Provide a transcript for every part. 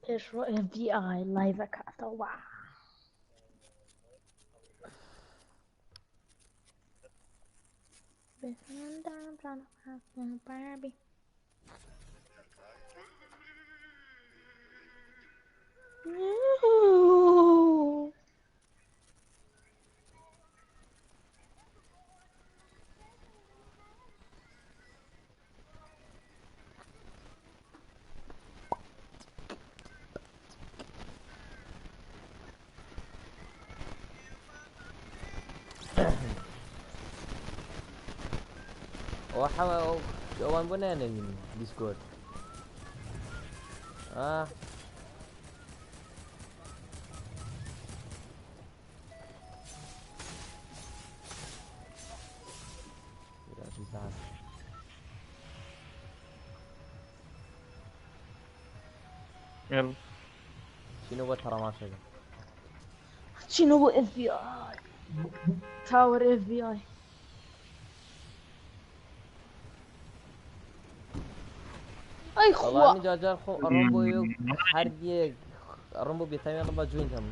پێشڕۆ FBI لایڤەکاتەوە. ئەوان بۆ نانەوین دیسکۆرد ئا يلا. شنو بۆ تەڕەماشەکە چینەوە بۆ FBI تاوەر FBI. ئەی خوا. وەڵامی جارجار خۆ ئەڕۆم بۆ یەک هەر یەک ئەڕۆم بۆ بێتاویان ڕم بە جوین کەم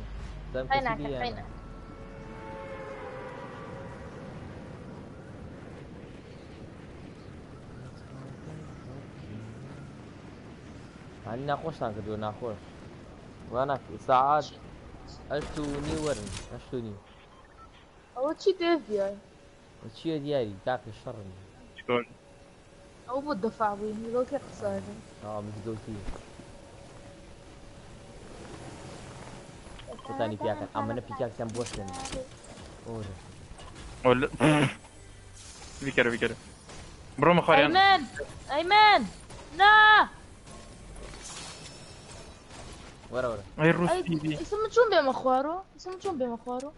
دەم کەسی قەیناکە بیانە قەینا. هەنی ناخۆشتان کردووە ناخۆش وا ناکرێ سەعات 8:30 وەرن 8:30. ئەوە چی FBI؟ چییە دیاری کاکە شەڕن. شكون؟ ئەو بۆ دەفاع بووین لەگەڵ کێ قسە دەکەن؟ ئا مزگەوتی خۆتانی پیاکەن ئەمەنە پیکاکسیان بۆ شوێن ئۆرە. ولا بكره بكره برو مخاريان. ئەیمەن ئەیمەن نا. وەرە وەرە. هاي الروس تي في. ئیسە من چۆن بێمە خوارەوە؟ ئیسە من چۆن بێمە خوارەوە؟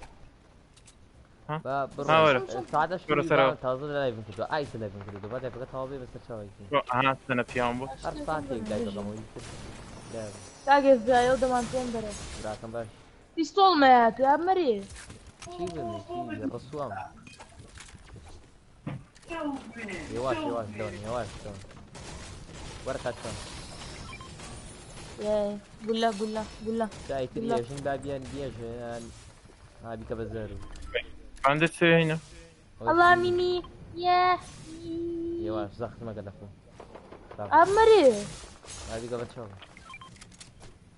با ها وەرە. بڕۆ سەعات هەشت و وەرە نیو سەرەوە. تازە لە لایڤم کردووە ئایسە لایڤم کردووە با لایڤەکە تەواو بێ بەسەر چاوێکی. ها سنة بيان بو. هەر ساعتێک لایڤ دەکەمەوە ئیتر لایڤ. کاک FBI ئەو دەمان پێم بەرە. براکەم باش. پیستۆڵ مەیات یا مەرێ. چی بم چی ڕسوام. هێواش هێواش دۆن هێواش دۆن وەرە تا چۆن. گولە گولە گولە. ئیتر گولە. ێژن با بیان بێژن ها بیکە بە زەر. عندك هنا. ئەڵا مینی یە. هێواش زەخت مەکە لە خۆ. ئا مەرێ. با بیکە بە چاو.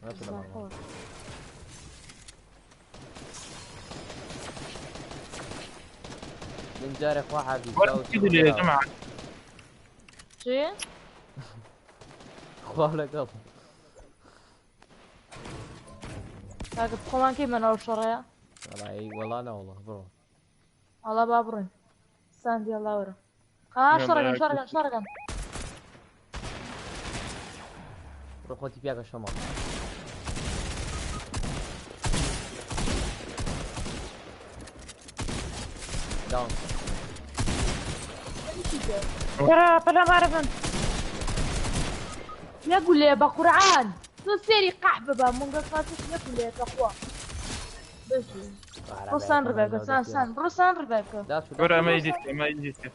ناچە لە ماڵەوە. من جارێ خوا حافیز كده يا جماعة. چی؟ خوا لەگەڵ. کاکە خۆمان کەی بەناو شەڕەیە؟ وەڵا ئەی وەڵا نەوەڵا بڕۆ. ئەڵا با بڕۆین. ساندی ئەڵا وەرە. ئا شەڕەکەن شەڕەکەن شەڕەکەن. بڕۆ خۆتی پیاکە شەماڵ. داون. ترى بلا ما عرفن. يا قول بە قورعان تۆ سێری قەحبە بە منگە خاتش نەکولێ تەخوا. بەشی. ڕۆسان ڕبێکە سان سان ڕۆسان ڕبێکە. ورا ما يجيتك ما يجيتك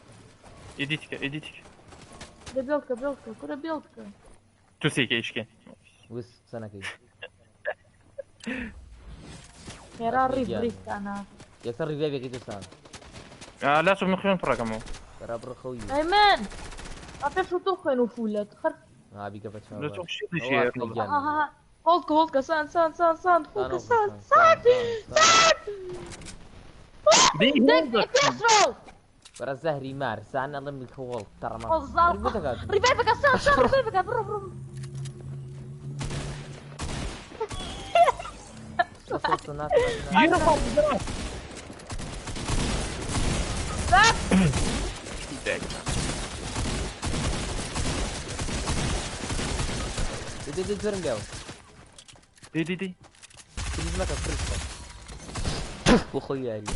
يديتك يديتك. لە بێڵکە بێڵکە کورە بێڵکە. تسيك ايش كان. وس سنەکەی. خێرا ڕیف ڕیفتانە. یەکسەر ڕیڤایڤێکی تۆ سان. آه لا شوف من خيون فرقمو. بەرە بڕۆ خەوی. ئەیمەن ئا پێش تۆ خوێن و فولەت خەر. ها بیکە بە چاو. لا شوف شي شي. ها هۆڵکە هۆڵکە سان سان سان سان خۆکە سان سان سان. دي پێشڕۆ. بەرە زەهری مار سان ئەڵێم هۆڵ تەڕەما. خۆزاڵ. ڕیڤایڤەکە سان سان ڕیڤایڤەکە بڕۆ بڕۆ. دي دي زۆرم لێوە. دي دي دي. فریز مەکە فریز بکە. بۆ خۆی یاری.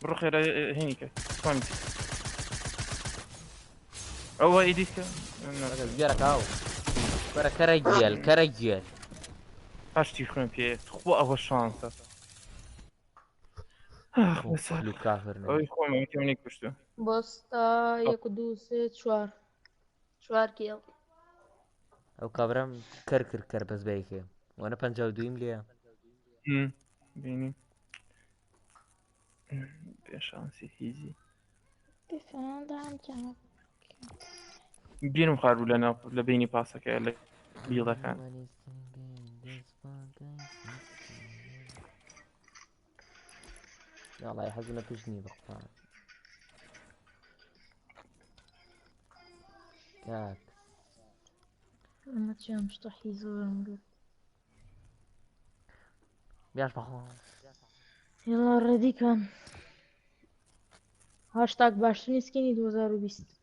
بروح خير هنيك فهمت. ئەوە ئیدیتکە. گێرەکە ئەو کەرە کەرە گێل کەرە گێل. هەشتی خوێن پێ خوا ئەوە شانسە. ئاخ بەسەر لو کافر نەبێ. ئەوەی خۆم ئەوەی کە منی کوشتوە. بۆستا یەک و دوو سێ چوار چوار کێڵ. ئەو کابرام کەر کرد کەر بەس بەیەکێ وانە 52یم لێیە. بینیم بێ شانسی هیزی. گیرم خواردبوو لە ناو لە بینی پاسەکە لە بیڵەکان. یاڵای حەزم لە پشت نییە بەخوا. کاک ئەمە چیان شتە حیزۆرم گرت. بیاش بەخوا. يلا ڕێدی کەن. هاشتاگ باشترین سکینی 2020.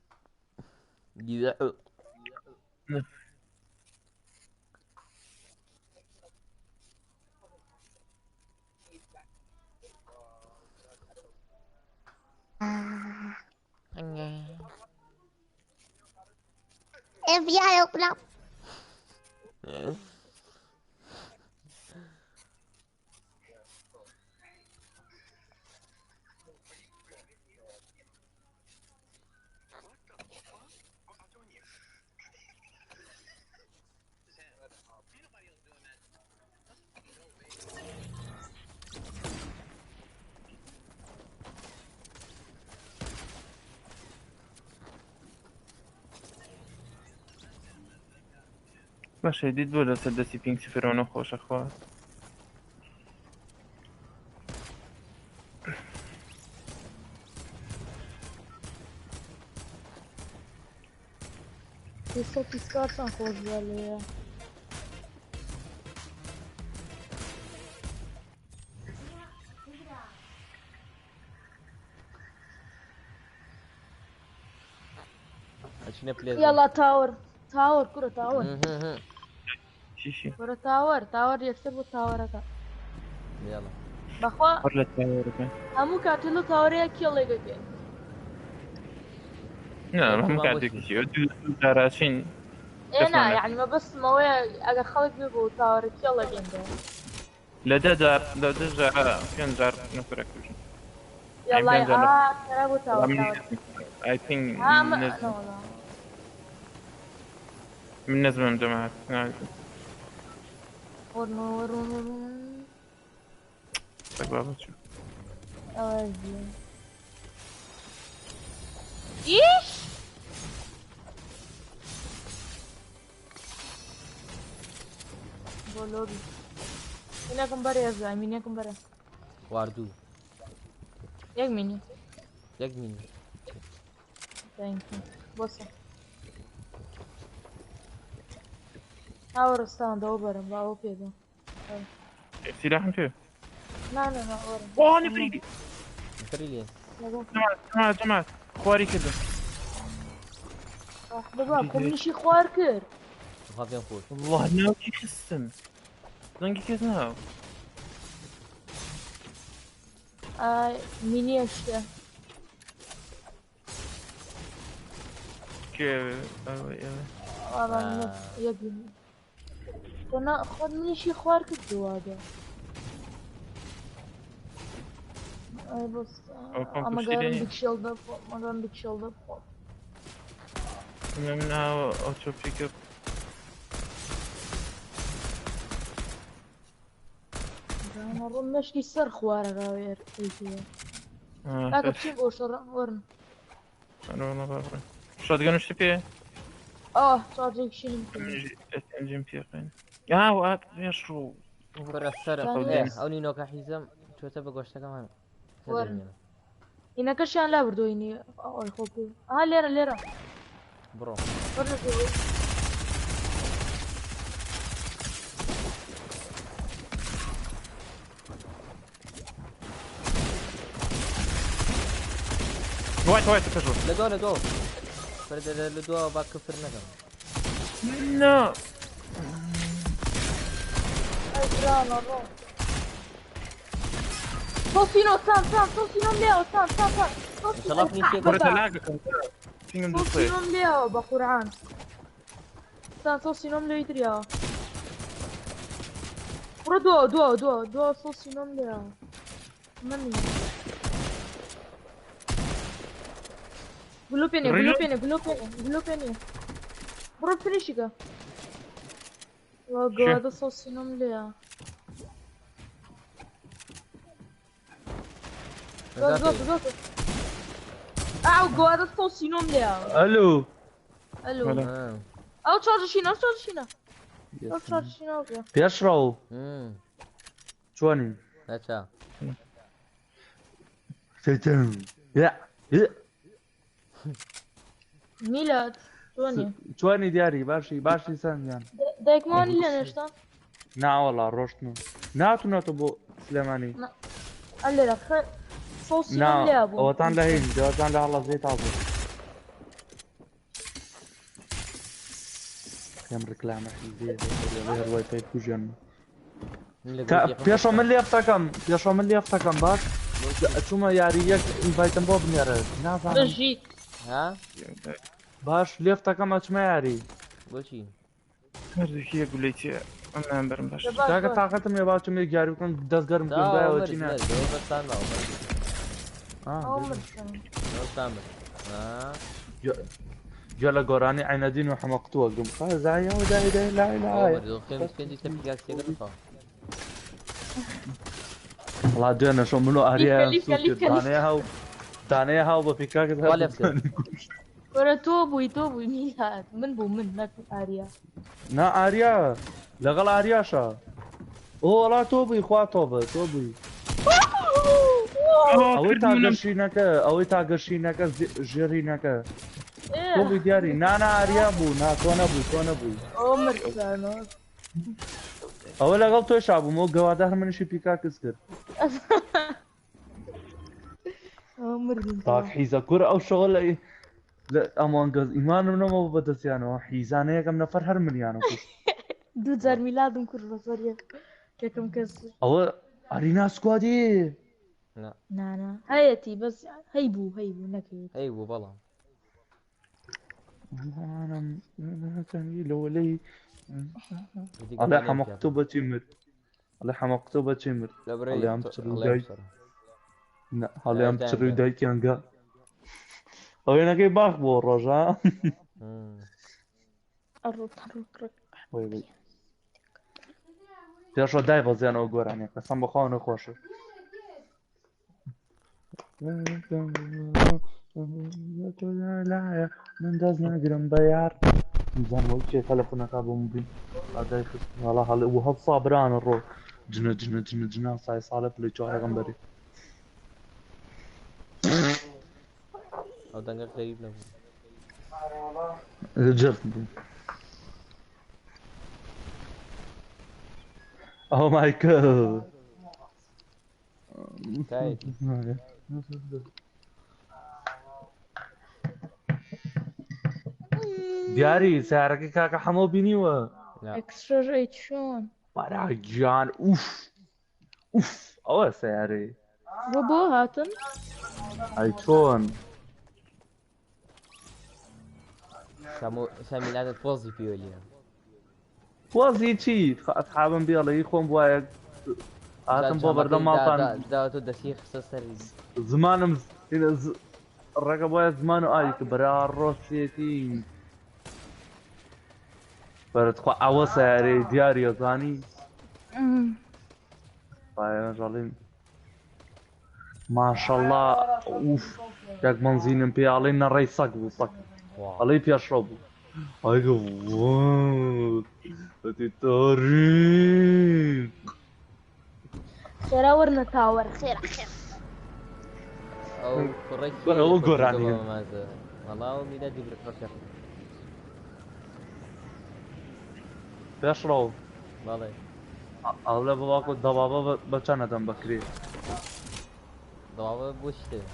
FBI open up. باشە دیت بۆ لەسەر دەستی پینگ سفرەوە خۆشە خوارد. سەتی سکارتان خۆش بووە لێیە. ئەچینە پلێ. يلا تاوەر تاوەر کوڕە تاوەر. شیشی کوڕە تاوەر تاوەر یەکسەر بۆ تاوەرەکە. يلا بەخوا هەر لە تاوەرەکە. هەموو کاتێ لەو تاوەرەیە کێڵێکەکەین. نا هەموو کاتێکی چی دوو جاراچین. ئێ نا یعنی مەبەستم ئەوەیە ئەگەر خەڵک بێ بۆ تاوەرە کێڵێکەین. لە دە جار لە دە جار پێنج جار نەفرە کوژن. يلا پێنج جار. ترى بۆ تاوەر تاوەر. I think ها ما نزم لا والله. من نزمم جماعة. ورن ورن ورن. بابا شو ئەوە ئیش بۆ لۆبی مینەکەم بەرێ ئەزای مینەکەم بەرە. خواردوو. یەک مینی. یەک مینی. Thank you. بۆسە ئاوەڕستان دەوە بەرم با ئەوە پێ بم. سلاحم پێ. نا نا نا وەرم. واه نفريدي. نفری لێ. لەگەڵ جماعة جماعة جماعة خواري كذا. بابا خۆ منیشی خوار کرد. خوا پێم خۆش. والله ناوکی خستم دەنگی کەس ناو. ئای مینیە شتە. کێ ئەوە ئێوە. والله یەک مینی. خۆ نا خۆ منیشی خوار کرد دووادە. ئای بەس ئەو کۆم ئەمە پشتی گەرم لێ نییە. بکشێڵدە بخۆم ئەمە بکشێڵدە بخۆم. من ئاوە ئۆتۆ پیکەپ. ڕۆم مشکی سەر خوارەکە ئەیکەوە. کاکە بچین بۆ شەڕ وەرن. شۆتگەن شتی پێ. ئاه چارجێکشینم کرد. SMG پێ خوێن. یا پێش ڕوو. کورە سەر ئێ. ئەو نینۆکە حیزەم چۆتە بە گۆشتەکەمان. وەرن. ئینەکەشیان لا بردووینی ئەوەی خۆ پێ. ئەها لێرە لێرە. بڕۆ. وەرنە پێ. وايت وايت تكشف. لە دۆ لە دۆ. فرە لە دۆ با کفر نەکەم. نا ئەی برانە ڕۆ. تۆسینۆ سام سام تۆسینۆم لێوە سام سام سام. ئینشەڵا فنیشێک كرة لاقة. پینگم سەد دوو سێ. سینۆم لێیاوە بە قورعان. سان سەد سینۆم لێی تریاوە. بڕۆ دو دو دو دو سەد سینۆم لێیاوە. من نییە. گلو پێ نییە، گلو پێ نییە، گلو پێ نییە، گلو پێ نییە. بڕۆ فینیشی کە. وا گەوادە سەد سینۆم لێیە. زۆر زۆر زۆر. ئاو گەوادە سەد سینۆم لێیە. ئەلو. ئەلو. بەڵێ. ئەو چارجشینە، ئەو چارجشینە. ئەو چارجشینە بێ. پێشڕەو چۆنی؟ نەچا. یا میلاد چۆنی؟ چۆنی دیاری باشی باشی سەنگیان. دایکمانی لێ نێشتا؟ ناوەڵا ڕۆشتن و ناتونەتە بۆ سلێمانی. ئەلێرە خە سەد نا سینۆم لێیا بوو. ئەوەتان لە هین ئەوەتان لە هەڵەزەی تازە. پێم ڕیکلامە حیزێ هەروای پێی کوژێن. پێشەوە من لێفتەکەم پێشەوە من لێفتەکەم باش ئەچوومە یاری یەک ئینڤایتم بۆ بنێرە نازانم. بژیت. ها؟ باش لێفتەکەم ئەچمە یاری. بۆچی؟ هەردووکی یەک گولەی تێ ئەم نامبەرم باش. کاکە تاقەتم لێ باچم یەک یاری بکەم دەستگەرم بکەم دوایەوە چی نا. بەستان ماوە. ئەو مرسن. بەستان بن. گوێ لە گۆرانی عینەدین و حەمە قوتووە گوم خازایە و دای دای لای لای. وەڵا دوێنێ شەو من و ئاریایان لیفکە، سوور کرد. لیفکە، لیفکە. دانەیە هاو دانەیە هاو بە پیکاکت وا لێ بکە. وەرە تۆ بووی تۆ بووی میلاد من بوو من نەک ئاریا. نا ئاریا لەگەڵ ئاریاشە. ئۆ وەڵا تۆ بووی خوا تۆ بە تۆ بووی. ئەوەی تاگەشینەکە ئەوەی تاگەشینەکە ژێرینەکە تۆ بووی دیاری. نا نا ئاریا بوو نا تۆ نەبووی تۆ نەبووی. ئەو مرسانە. ئەوە لەگەڵ تۆشا بووم ئەو گەوادە هەر منیشی پیکاکس کرد. ئەو مردین. تاک حیزە کورە ئەو شەوە لە ئەمان گەز ئیمانم نەمەوە بەدەستیانەوە حیزانە یەکەم نەفەر هەر منیانە کوشت. دوو جار میلادم کرد بەسەر یەک یەکەم کەس. ئەوە ئارینا سکوادی. نا نا هەیەتی بەس هەی بوو هەی بوو نەکەیت. هەی بوو بەڵام. لەوەلەی ئەڵێ حەمە قوتوو بەچی مرد ئەڵێ حەمە قوتوو بەچی مرد هەڵیان بچڕی و دایک نا هەڵیان بچڕی و دایکیان گا ئەوێنەکەی باخ بۆ ڕۆژە. وەی وەی. پێشەوە دای بەزیانەوە گۆرانیە قەسەم بەخوا نەخۆشە. من دەست ناگرم بە یار بزانم ئەو کێ تەلەفۆنەکە بۆم بین ئادای خست وەڵا هەڵێ و هەڵسا برانە ڕۆ جنە جنە جنە جنە سای ساڵە پلەی چوارەکەم بەرێ. ئەو دەنگە غەریب نەبوو. جرت بوو. Oh my god. دیاری سیارەکەی کاکە حەمۆ بینیوە؟ ئەکسشەی چۆن؟ بەرا گیان ئوف ئوف ئەوە سیارەی. بۆ بۆ هاتن؟ ئەی چۆن؟ سامیلادت پۆزی پێوە لێ. پۆزی چی؟ ئەسحابم بێڵێ خۆم وایە هاتم بۆ بەردەم ماڵتان. داوە تۆ دەستی خستە سەری. زمانم ڕێگە وایە زمان و ئاوی کە بەرا ڕۆسێتی. بەرەتخوا ئەوە سیارەی دیاریە زانی؟ پایەژەڵین. ماشەڵڵا ئوف یەک بەنزینم پێ ئەڵێ نەڕێی سەگ بوو سەگ. ئەڵێ پێشڕەو بوو. ئەی تاریق. خێرا وەرنە تاوەر خێرا خێرا. ئەو کوڕێکی بەرە ئەو گۆرانیە. وەڵا ئەو میلادی ڕەفیق. پێشڕەو. بەڵێ. ئەڵێ بەواکو دەبابە بە چەند ئەدەم بەکرێ؟ دەبابە بۆ چی دەوێ؟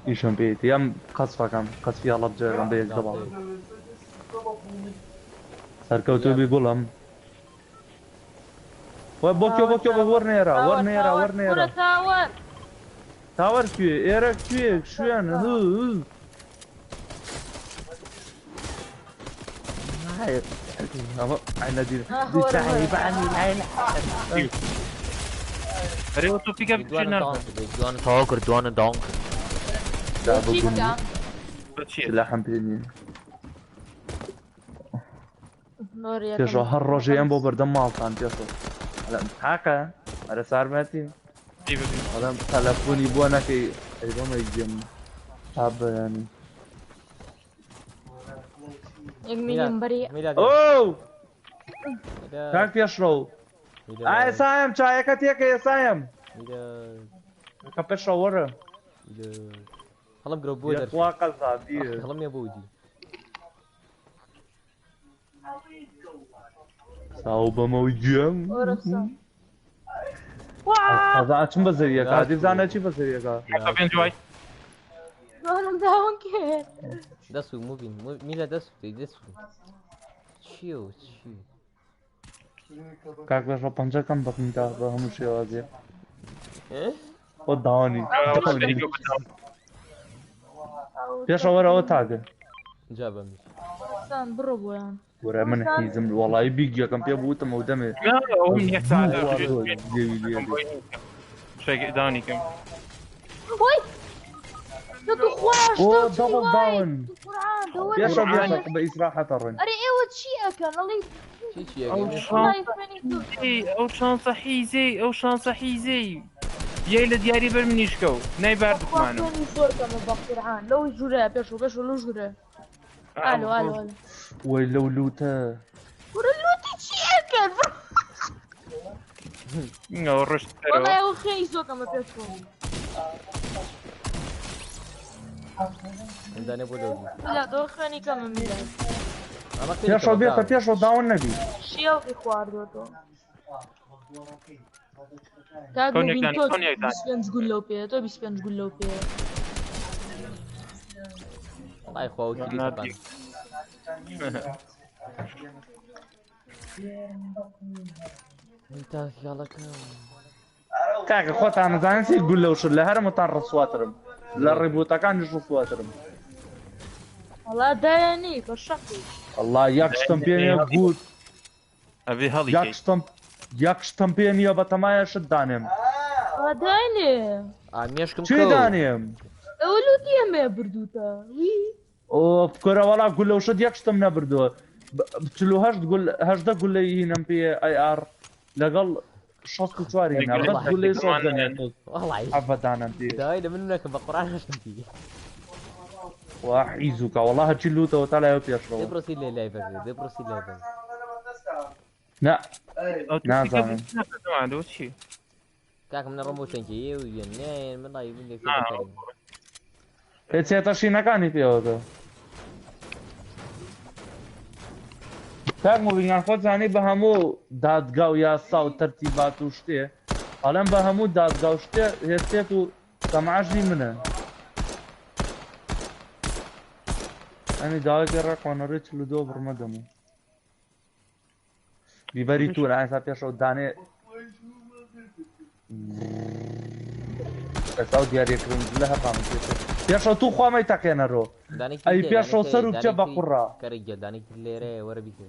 ئیشم پێیەتی ئەم قەسفەکەم قەسفی هەڵەبجەکەم بە یەک دەبابە. سەرکەوتوو بی گوڵم. وە بۆ کێ بۆ کێ بۆ وەرنێرە وەرنێرە وەرنێرە. تاوەر. تاوەر کوێ؟ ئێرە کوێ؟ شوێن هو هو. عینا دی دی ئەرێ تۆ پیکە بچێ دوانە نار داون کرد دوانە تەواو کرد دوانە داون کرد دابە چی گوندی بکەم بە چییە سلاحم پێ نییە نۆر یەکەم پێشەوە هەر ڕۆژێ ئەم بۆ بەردەم ماڵتان پێشەوە ئەڵێم حاقە ئەرە سارمەتی پێی ببی ئەڵێم تەلەفۆنی بۆ نەکەی ئەی بەمەی گێم تا بەیانی یەک میلیۆن بەری میلاد ئۆ میلاد کاک پێشڕەو میلاد ئێسایم چایەکە تێکە ئێسایم میلاد کە پێشڕەو وەرە میلاد هەڵم گرۆ بۆ دەرچوو یەخوا قەزابیە هەڵم نیە بۆ دی ساو بەمەو گوێم وەرە وا قەزا چم بە زەویەکە دی بزانە چی بە زەویەکە حتا پێنج وای دوانم داون کرد دەست و موبین میلاد دەست و دەست و چییە و چی کاک پێشڕەو پەنجەکەم بەقیمتا بە هەموو شێوازێ خۆ داوانی پێشەوە وەرەوە تاگە جا بەمیش سان بڕۆ بۆیان وەرە من حیزم وەڵی بیگیەکەم پێ بوتم ئەو دەمێ ئەو یەک ساعت لێوی لێ دانی کەم وای لە تو خواش ئۆ تۆ چی دەبڵ وای داون تو قورئان دەوەرە پێشەوە پێشەوە بە ئیسراحەتە ڕۆین ئەرێ ئێوە چی ئەکەن ئەڵێ چی چی ئەو ئەگەی وەڵای خوێنی تۆ ئەو شانسە حیزەی ئەو شانسە حیزەی یای لە دیاری بەر منیشکە و نای خوا باردوکمانم خوێنی زۆر کەمە بە قورئان لەو ژوورە پێشەوە پێشەوە لەو ژوورە ئالۆ ئالۆ ئالۆ وەی لەو لوتە کورە لوتی چی ئەکەن ئەوە ڕشت وەڵای ئەو خوێنی زۆر کەمە پێشەوە دانێ بۆ لەو دی میلاد ئەوە خوێنی کەمە میلاد ئەمە پێشەوە بێتە پێشەوە داون نەبی شێڵقی خواردووەتەوە کاک کۆنیەک موبین دانی، تۆ کۆنیەک دانی. 25 گولەو پێیە تۆ 25 گولەو پێیە وەڵای خوا وەکیلی تەقان من تاکیاڵەکە کاکە خۆتان نەزانن چی گولە و شت لە هەرمتان ڕسواترم لە ڕیبوتەکانیش ڕسواترم وەڵا دایانی بە شەقی الله یەک شتم پێ نییە گوت ئەبێ هەڵی یەک شتم یەک شتم پێ نییە بە تەمایە شت دانێم وەڵا دایانێ ئا مێشکم چی کەوت دانێم ئەوە لوتی ئەمەیە بردووتە وی ئۆ بکەرە وەڵا گولە و شت یەک شتم نەبردووە 48 گول 18 گولەی هینم پێ ئەی ئار لەگەڵ 64 هینا بەس گولەی شۆتگەنێ وەڵای حەفە دانم پێ داوای لە من نەکە بە قورئان هەشتم پێ وا حیزوکە وەڵا هەرچی لوتەوە تا لایەوە پێشڕەوە دەبڕسی لێ لای بەزێ دەبڕسی لای بەزێ نا نازانم. چی کاکم نەڕۆم بۆ تەنکێ یێ و یێن نێن من لای من لێک نا. پێچێتە شینەکانی پێوەتە کاک موبینگان خۆت زانی بە هەموو دادگا و یاسا و تەرتیبات و شتێ ئەڵێم بە هەموو دادگا و شتێ هێستێت و سەمعەژنی منە ئەمی داوای پێ ڕێکوانەڕێ 42 بڕمە دەمو بیبەری تو ئێستا پێشەوە دانێ ئێستا و دیاریەکردن لە هەر پێشەوە تو خوا مەی تەقێنەرۆ ئەی پێشەوە سەر و بچە بە قوڕا کەرە گێل دانێکی لێرەیە وەرە بیکە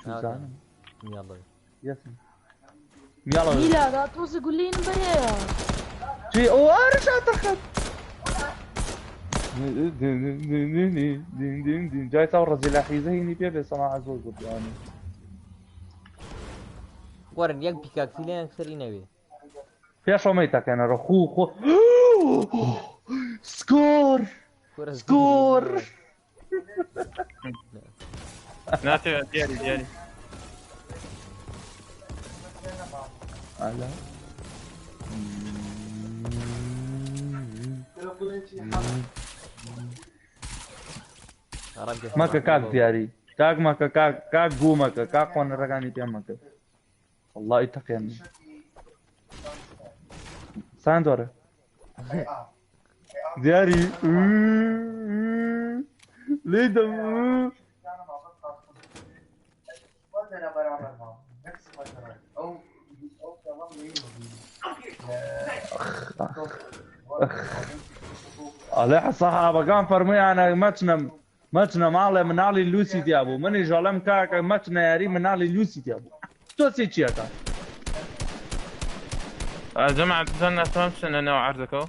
چوزانم میاڵە یەسم میاڵە میلاد تۆزە گولین بەرەیە چی ئەو ئارش ئاتەخەت جای تاو ڕەزی لە حیزە هینی پێ بێ سەما زۆر زۆر جوانە وەرن یەک پیکاکسی لێیان سەری نەوێ پێشەوە مەی تەقێنەرە خو خۆ سکۆر کورە سکۆر ناتێ دیاری دیاری ئالا مەکە کاک دیاری کاک مەکە کاک کاک گوو مەکە کاک قۆنەرەکانی پێ مەکە والله تەقێن ساندۆرە دیاری لێ دەم ئەڵێ سەحابەکان فەرموویانە مەچنە مەچنە ماڵێ مناڵی لوسی تیا بوو منیش ئەڵێم کاکە مەچنە یاری مناڵی لوسی تیا بوو تۆ چی چیەکە جەماعەت بزان ناتوانم بچنە ناو عەرزەکەوە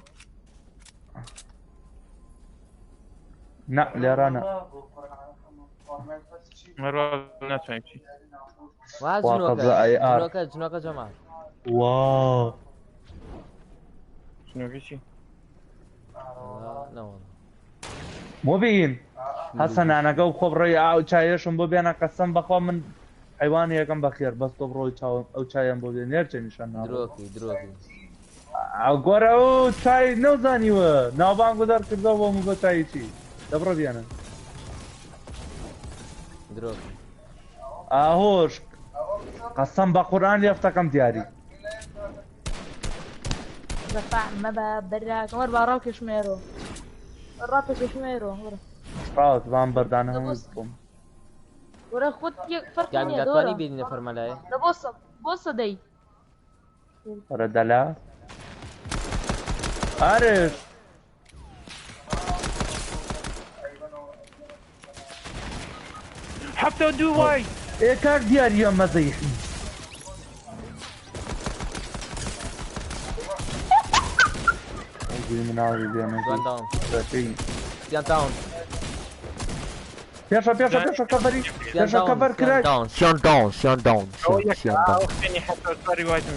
نا لێرانە مەروا ناتوانین بچی وا وا جنۆکە قەبزە ئەی ئار. جنۆکە جنۆکە جەماعەت وا جنۆکە چی نەوەڵا مبین هەسە نانەکە و خۆ بڕۆی ئاو چایەشم بۆ بێنە قەسەم بەخوا من حیوانی یەکەم بەخێر بەس تۆ بڕۆی چاوم ئەو چایەم بۆ بێ نێرچە نیشان ناڕۆ درۆکی درۆکی ئەو گۆرە ئەو چای نەوزانیوە ناوبانگ و دەرکردەوە بۆ بە چای چی دەبڕۆ بیانە درۆکی ئاهۆش قەسەم بە قورئان لێفتەکەم دیاری دفاع مەبە بەراکەم وەر با ڕاوکێشمێرۆ ڕاپێکێشمێرۆ وەرە ڕاوت بام بەردانە هەموو بخۆم وەرە خۆت یەک فەرقی کاک نییە دەتوانی دۆرە بێنینە فەرمەلایە لە بۆ سە بۆ سەدەی وەرە دەلا ئارش 72 وای ئێ کاک دیاریە مەزەی حیز ئەو مناڵی بێنە دوان داون بەپێی سیان داون پێشە پێشە پێشە کەڤەری سیان پێشە داون کەڤەر سیان کرای داون سیان داون سیان داون ئەو یەک سیان داون ئەو خوێنی 74 وایتم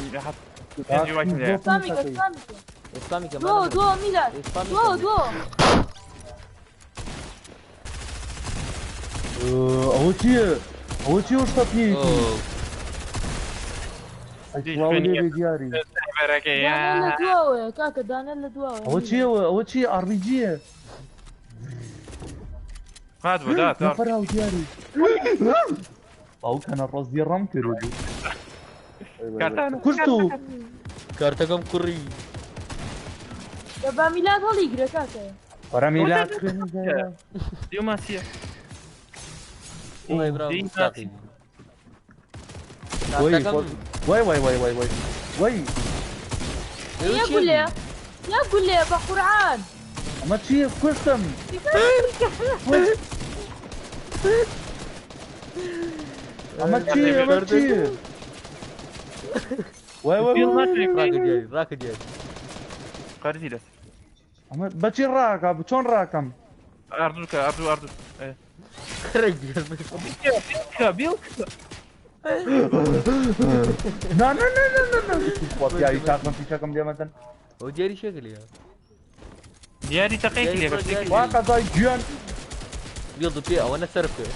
75 وایتم لێ سامیکە سامیکە ئێسپامی کە دو دو میلاد ئێسپامی دو دو ئەوە چییە ئەوە چی شتە پێیەتی سڵاو لێ بێ دیاری بەرەکەی دانە لە دواوەیە کاکە دانە لە دواوەیە ئەوە چییە ئەوە چی ئاڕبیجیە هات بۆ دات نەفەر هاو دیاری باوکەنە ڕۆزی ڕەم کرد کارتانە. کوشت و کارتەکەم کوڕی دەبا میلاد هەڵیگرە کاکە وەرە میلاد دیوماسیە وای برا دی مستاقی وای کارتەکەم وای وای وای وای وای وای یا گولێ یا گولێ بە قورعان ئەمە چییە کوشتم ئەمە چییە ئەمە چییە وای وای وای ڕاکە دیاری ڕاکە دیاری قەرزی لەسەر ئەمە بەچی ڕاکە چۆن ڕاکەم ئاردوو کە ئاردوو ئاردوو خرج دیار بیڵکە بیڵکە نا نا نا نا نا نا خوا پیاوی چاکم پیشەکەم لێمەدەن ئەو دیاری شەکلیە دیاری تەقێکی لێکە دیاری. وا قەزای گیان بیڵ پێ ئەوە نەسەر بکە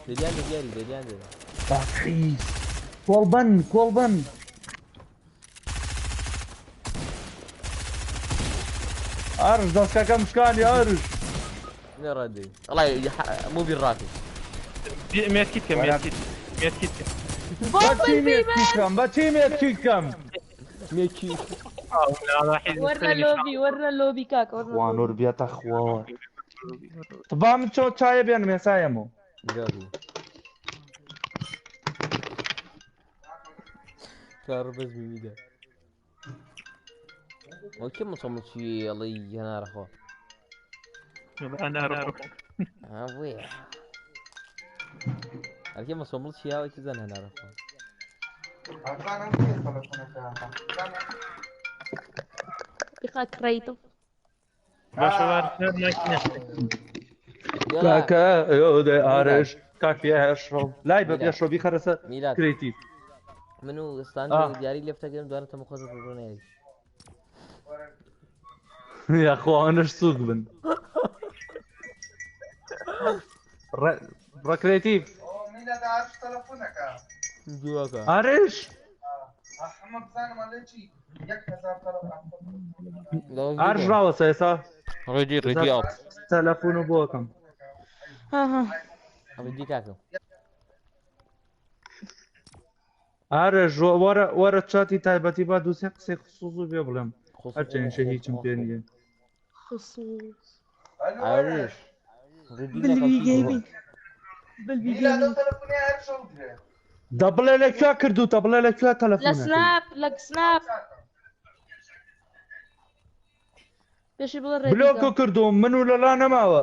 دەلیان دە دیاری دەلیان دە باحیز کۆڵبەن کۆڵبەن ئارش دەستەکەم شکانی ئارش نەڕادەی ئەڵای موبی ڕاکەی مێتکیت کە مێتکیت مێتکیت کە بەچی مێتکیکەم بەچی مێتکیکەم مێکی وەرە لۆبی وەرە لۆبی کاکە وەرە لۆبی. وانور بێتە خواوە با من چۆ چایە بێنم ێسایەمەوە درۆکی کار بەس میدا ئەو کێ مسەمڵ چی ئەڵێی هەنارەخوا ئەوێ ئەرکێ مسەمڵ چی هاوە چی زان هەنارەخوا بخا کڕیتم باشە کاکە ئێودە ئارش کاک پێشڕۆ لای بە پێشڕۆ بیخەرە سەر میلاد کرێتیڤ من و ستان آه. دیاری لێفتەکەم دوانە تەمە خۆش ڕۆنەیە یاخوا ئەوەنەش سووک بن ڕە کرێتیڤ جوواکە ئارش ئارش ڕاوەسە ئێستا ڕێدی ڕێدی ئاپ تەلەفۆن و بۆکەم ڕێدی کاکە ئارش وەرە وەرە چاتی تایبەتی با دووسێ قسەی خصوص و پێ بڵێم هەرچەنیشە هیچم پێ نییە خصوص ئارش بلبی گەیمینگ بلبی گەیمینگ دە بڵێ لەکوێ کردوتە بڵێ لەکوێ لە تەلەفۆنەکەی سناپ لە سناپ. پێشی بڵێ ڕێدیکە. بلۆکو کردوم من و لەلا نەماوە.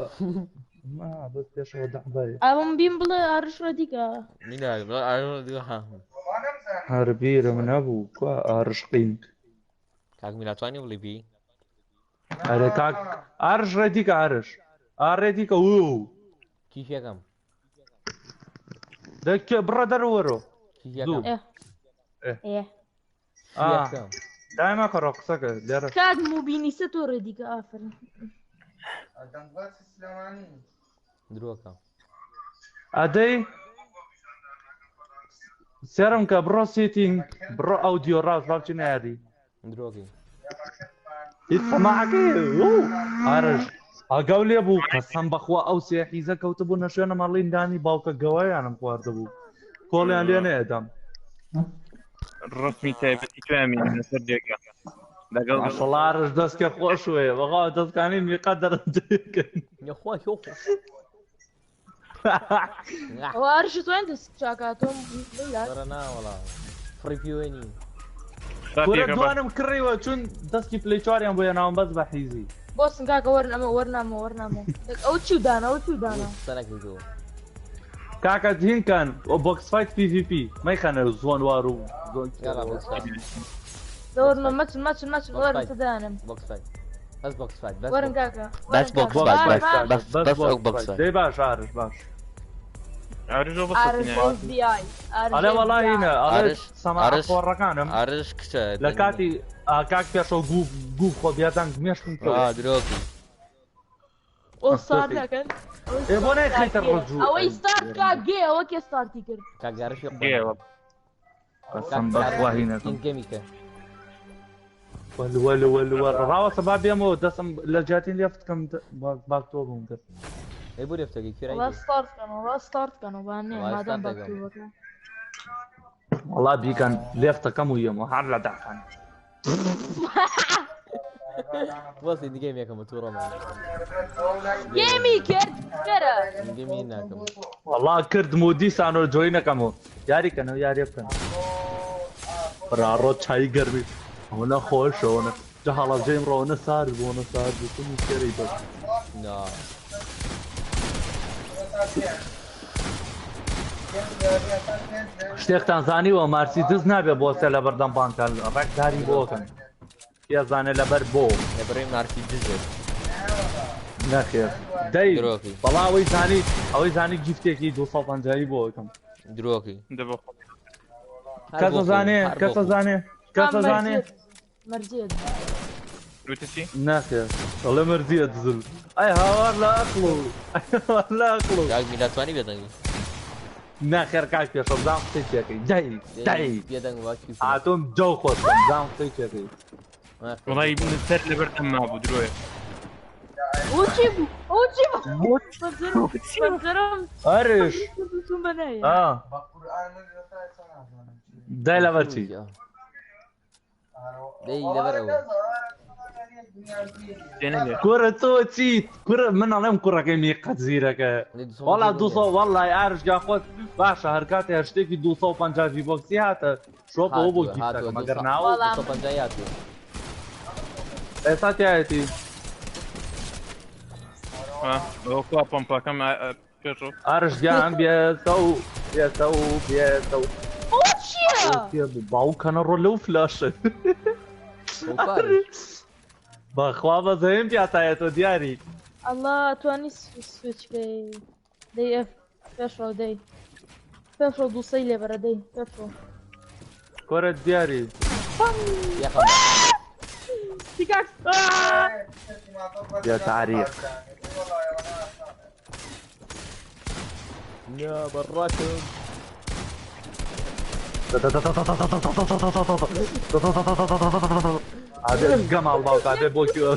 ما بەس پێشەوە دەعبای. ئەوم بیم بڵێ ئارش ڕێدیکە. میلاد بڵێ ئارش ڕێدیکە ها. هەر بیرم نەبوو کوا ئارش قینگ. کاک میلاد توانی بڵێ بی؟ ئەرێ کاک ئارش ڕێدیکە ئارش. ئا ڕێدیکە وو. کیشەکەم. دە کێ بڕە دەرەوەرۆ. کیشەکەم. ئێ. ئێ. آه. دایما کەڕۆ قسەکە لێرە. کاک موبینیسە تۆ ڕێدیکە ئافرین. درۆکە. ئەدەی سێرم کە بڕۆ سیتینگ بڕۆ ئەودیۆ ڕاست با بچینە یاری. درۆکەی. هیچ سەماعەکەی ئارش ئاگاو لێ بوو قەسەم بەخوا ئەو سێ حیزە کەوتبوو نە شوێنە مەڵین دانی باوکە گەوایانم خواردبوو کۆڵیان لێ نەیەدام. ڕسمی تایبەتی تویان لەسەر جێگا لەگەڵ ماشەڵا ئارش دەستکە خۆش وێ بەخوا دەستکانی میقە دەرەجەکەن. یخوا یخوا. ئەوە ئارش توان دەست چاکاتۆم میلاد. وەرە نا وەڵا فڕی پیوێنی. کورە دوانم کڕیوە چون دەستی پلی چواریان بۆ هێناوم بەس بە حیزی. بۆسن کاکە وەرن ئەمە وەرنامە وەرنامە ئەو چی دانا ئەو چی دانا. قسە نەکەیتەوە. کاکە هینکان بۆکس فایت پی ڤی پی مەیخەنە زۆن وار و زۆن یاڵا box fight. دەوەرنە مەچن مەچن مەچن box وەرن fight. سەدانم. box fight. بەس box fight بەس وەرن box. کاکە. بەس وەرن box کاکە. fight باش بەس باش. بەس بەس ئەو box fight. دەی باش ئارش باش. ئارژۆ بەس ئارش ئێف بی ئای. ئارش ئەڵێ ئێف وەڵا بی ئای. هینە ئەڵێ ئارش سەماعە ئارش قۆڕەکانم ئارش کچە لە کاتی کاک پێشەوە گوو گوو خۆ بێدەنگ مێشکم کەوت. ئا درۆکی. ئۆ ستارت نەکەن. ئێ بۆ نایخەیتە ڕجوو. ئەوەی ستارت کا گێ ئەوە کێ ستارتی کرد. کاک ئارشی گێوە. قەسەم بەخوا هینەکەم. ئین گەمی کە. وەل وەل وەل وەل ڕاوەسە با بێمەوە دەستم لە جیاتین لێفت کەم باک تۆ بووم کرد. ئەی بۆ لێفتەکەی کوێرای وەڵا ستارت کەن وەڵا ستارت کەن و با نێ وەڵا مادەم ستارت دەکەم. باکتوبەکە. وەڵا بیکەن لێفتەکەم و یەمەوە هەر لە داخان. وەسی گەیم یەکەم تووڕەمە. گێمی کرد کەرە. گەمی ناکەم. وەڵا کردم و دیسانەوە جۆی نەکەمەوە یاری کەنەوە یاری بکەن. ڕاڕۆ چای گەرمی ئەوە خۆشە ئەوە جا هەڵەبجەیم ڕۆنە سارد بوو ئەوە سارد بوو چون شێرەی بەس. نا. شتێکتان زانیوە مارسیدس نابێ بۆسێ لە بەردەم بانکان ڕێک داری بۆکەن. کێ زانێ لەبەر بۆ. لەبەرەی مارسیدسێت. نەخێر دەی درۆکی. بەڵا ئەوەی زانی ئەوەی زانی گیفتێکی 250 بۆ ئەکەم. درۆکی. دەبۆ خۆ. کەس زانێ کەس زانێ کەس زانێ مەرجیەت. وتت چی؟ نەخێر ئەڵێ مەرجیە دزل. ئەی هاوار لە ئەقڵ و ئەی هاوار لە ئەقڵ و. کاک میلاد توانی بێدەنگ بی. نەخێر کاک پێشەوە بزانم قسەی چێکەی دەی دەی بێدەنگ وا کی هاتوم جەو خۆشکەم بزانم قسەی چێکەی. وەڵای سەر لەبەر دەم مابوو درۆیە. ئەوە چی بوو؟ ئەوە چی بوو؟ پەنجەرەم ئارش چوون بە نایە. ئا دای لەبەر چی؟ دەی لەبەر ئەوە. تێنەگەشت. کورە تۆ چیت؟ کورە من ئەڵێم کوڕەکەی میقەت زیرەکە. وەڵا 200 وەڵای ئارش گا خۆت باشە هەر کاتێ هەر شتێکی 250 ڤی بۆکسی هاتە شۆپەوە بۆ گیفتەکە مەگەر ناوە 250 هاتووە. ئێستا تایەتی. ها ئەوە کوا پەمپەکەم پێشەوە. ئارش گیان بێتەو بێتەو بێتەو. ئەوە چییە؟ باوکەنە ڕۆ لەو فلاشە. بەخوا بەزەیم پیاتایەتەوە دیاری. ئەڵا توانی سویچ بکەی. دەی ئەف پێشەوە دەی. پێشەوە دووسەی لێبەرە دەی پێشەوە. کۆرە دیاری. پیکاکس. يا تعريق. يا براكم. ئابێ گەماڵ باوکا بێ بۆ کوێ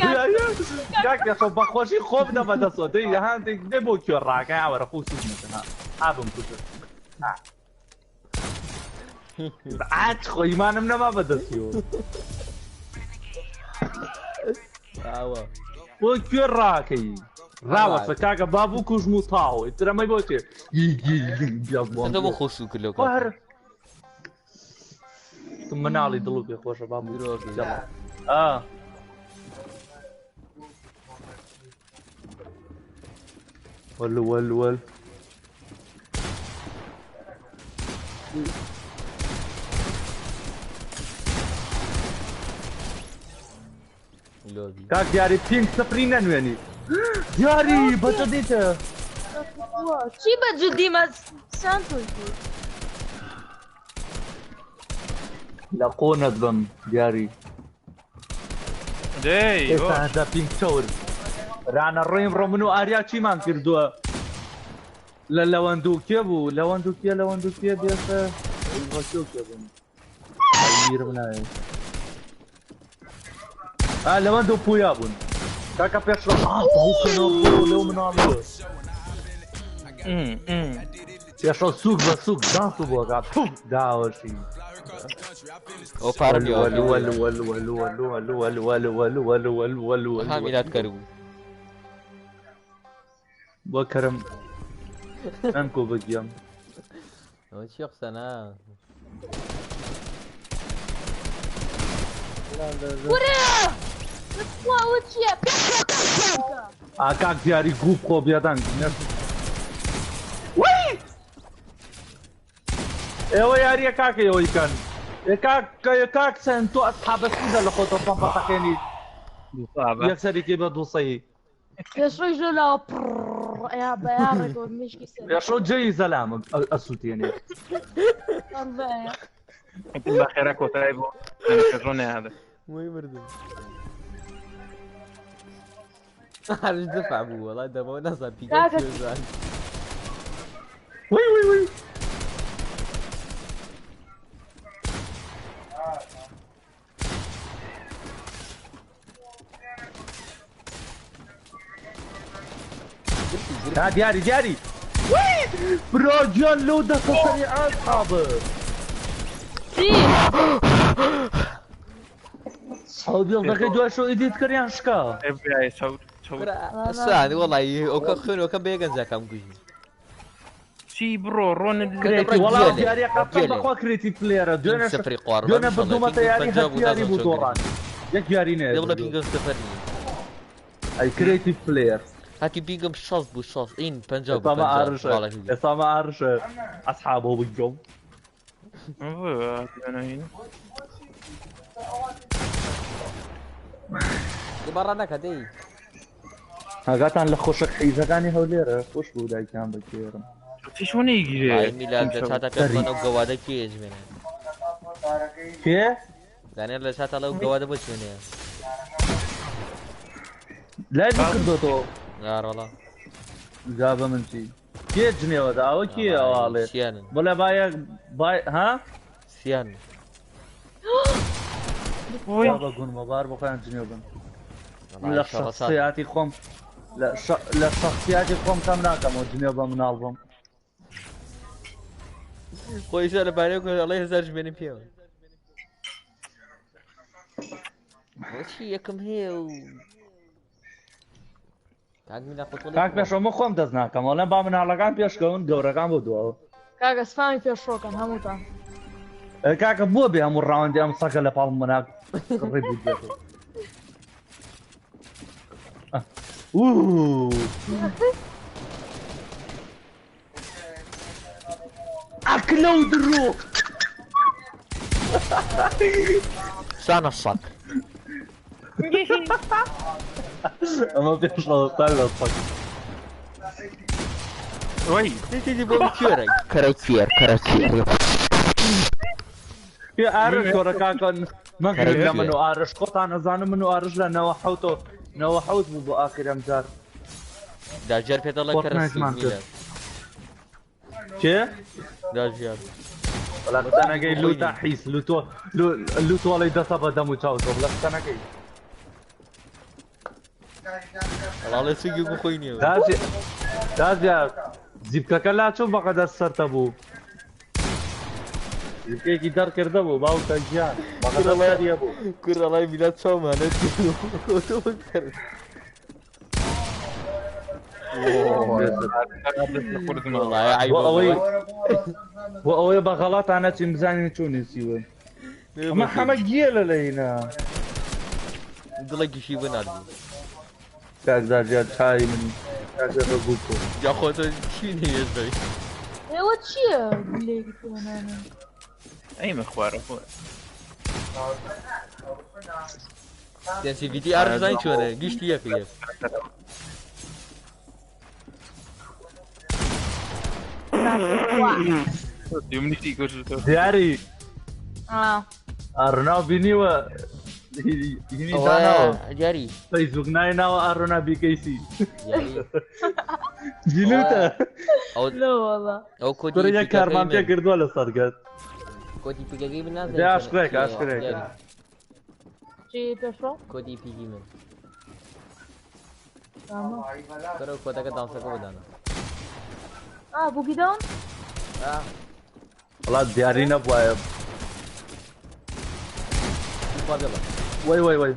کاک پێشەوە بەخۆشی خۆ بدە بەدەستەوە دەی هەندێک دێ بۆ کوێ ڕاکە ئاوەرە خۆ سوود نەکەن ها بم کوژن. عاچ خۆ ئیمانم نەما بەدەستیەوە. ئاوە. بۆ کوێ ڕاکەی؟ ڕاوەسە کاکە با بوو کوژم و تاو ئیتر ئەمەی بۆ چێ؟ تۆ بۆ خۆ سوو کرد لەو کاتە؟ تو مناڵی دڵ و پێخۆشە با درۆکی. ئا. وەل وەل وەل. لۆبی. کاک دیاری پینگ سفری نەنوێنی. دیاری بەچە دیتە. چی بە جدی مە سانتۆش بوو. لە قۆنت بم دیاری. دەی ئێستا هەتا پینگ چەور. رانە ڕۆیم ڕۆ من و ئاریا چیمان کردووە؟ لە لەوەندوو کێ بوو؟ لەوەندوو کێ لەوەندوو کێ بێتە؟ ڕەشۆ کێ بوون؟ بیرم نایە. ئا لەوەندوو پویا بوون. کاکە پێشڕە باوکە لەو مناڵیوە. پێشڕە سووک بە سووک دانس و بۆگا پوف داوەشی. ئەو پارە وەل وەل وەل وەل وەل وەل وەل وەل وەل وەل وەل وەل وەل ها میلاد کەر بوو. بۆ کەرم ئەم کۆ بگیام. ئەوە چی قسەنا؟ کورە بخوا ئەوە چییە؟ پێ ئا کاک دیاری گوو بخۆ بێدەنگ. وەی! ئێوە یاریە کاکە ئێوەی کەن. کاک کاک سەن تۆ ئەسحابە سوودە لە خۆتۆ پەمپە تەقێنی یەکسەرێکی بە دووسەی. پێشڕۆی ژۆ لاوە پڕ ئەیا بەیاڕێکەوە مشکی سەر. پێشڕۆ جێی زەلام ئەسووتێنێ. بەخێرا کۆتایی بۆ پێشڕۆ نەیادە. وەی مردم. هەرش دفع بوو وەڵا دەمەوە نازان پیکە کاکە. چیە. وەی وەی وەی. ها دیاری دیاری. وەی! برا گیان لەو دەستە سەریعە ئەسحابە. چی؟ سەودیڵدەکەی دوای شەو ئیدیت کردیان شکا. FBI چەور چەور. سان وەڵی ئەوکە خوێنەکەم بە یەکەنجاکەم گوژی. چی بڕۆ ڕۆنت کرێتی وەڵا گێلێ، دیاریە قەپەم گێلێ. بەخوا کرێتی پلێرە دوێنێ سفری قوار دوێنێ بردوومەتە یاری پەنجا بوو هەر یاری بوو نازانم چۆن دۆڕان. یەک یاری دێ بڵێ نەیە پینگم سفر نییە. ئەی کرێتی پلێر. هاتی پینگم 60 بوو 60 ئین 50 بوو ئێستا مە 50 ئارشە خاڵێکی گرت. ئێستا مە ئارشە ئەسحابۆ بگۆم. دێ بەڕا نەکە دەی. ئاگاتان لە خۆشک حیزەکانی هەولێرە خۆش بوو دایکیان بەکێرم. چی چۆن نەیگیرێ؟ ئای میلاد لە چاتا پێ بڵێن ئەو گەوادە کێ ئەژمێنێ؟ کێ؟ دانیال لە چاتا لەو گەوادە بۆ چێنەیە؟ لای بکردۆتەوە. ئاڕۆڵا. جا بە من چی؟ کێ جنێوەدا؟ ئەوە کێ ئەواڵێ؟ سیانن. بڵێ بایە بای ها؟ سیان. با بە گونمە بار بۆ خۆیان جنێو بن. لە شخصیاتی خۆم لە شخصیاتی خۆم کەم ناکەمەوە جنێو بە مناڵ بم. خۆیشە لە بارەی ئەڵێ هەزار ژمێنم پێوە. بۆچی یەکەم هەیە و کاک میلا خۆت وەڵێ کاک پێشەوە من خۆم دەست ناکەم وەڵێم با مناڵەکان پێشکەون گەورەکان بۆ دواوە. کاکە سپامی پێشڕۆکەن هەمووتان. کاکە بۆ بێ هەموو ڕاوندی ئەم سەگە لە پاڵ مناک ڕێ بوو. ئوو. ئەکلە و درۆ. سانە سەگ. ئەمە پێشەوە سەر لە سەگ. وەی. تیتی بۆ کێرە کەرە کێر کەرە کێر. پێ ئارش کۆرە کاکە مەگرن لە من و ئارش خۆتان ئەزانم من و ئارش لە نەوە حەوتەوە نەوە حەوت بوو بۆ ئاخر ئەم جار. داژیار پێ دەڵێ کەرە فۆرتنایتمان سوود کرد. میلاد. کێ؟ داژیار. وەڵا قسە نەکەی لوتە حیس لوتۆ لوتۆڵی دەسە بە دەم و چاوتۆ بڵێ قسە نەکەی. وەڵا سوگی بۆ خۆی نییە. داژیار زیپکەکە لا چۆن بەقەدەر سەرتە بوو؟ زیپکێکی دەرکردە بوو باوکە گیان بەقەدەر سەریە بوو. کوڕ ئەڵای میلاد چاومانە تۆ بکەر. بۆ ئەوەی بە غەڵاتان نەچین بزانین چۆن نووسیون. ئەمە حەمە گیە لە لەینە. دڵێکیشی بناردبوو. کاک داژیار چای من. کاکە بە گوکۆ. جا خۆ تۆ چی نەیێت بەی؟ ئێوە چییە گولەیەکی پێوەنانن؟ ئەیمە خوارە خۆ. سێنسیڤیتی ئارش زانی چۆنە گشتی یەک یەک. منیشی کوشتەوە. دیاری ئارۆنا بینیوە هینی داناوە دیاری فەیسبوک ناوی ناوە ئارۆنا بیکەیسی بینوتە ئەو لا والله ئەو کۆدی کوڕە یەک پیکەکەی کارمان پێ من کردووە لەسەر گەت کۆدی پیکەکەی من نازانم دێ چۆنە ئاشکرای کە چییە ئاشکرای کە دیاری چی پێشڕۆ؟ کۆدی پیکی من تمام. کەرە کۆدەکە داونسەکە بۆ دانا. بوگی داون؟ وڵات دیاری نەبوایە. خوا بێڵە. وەی وەی وەی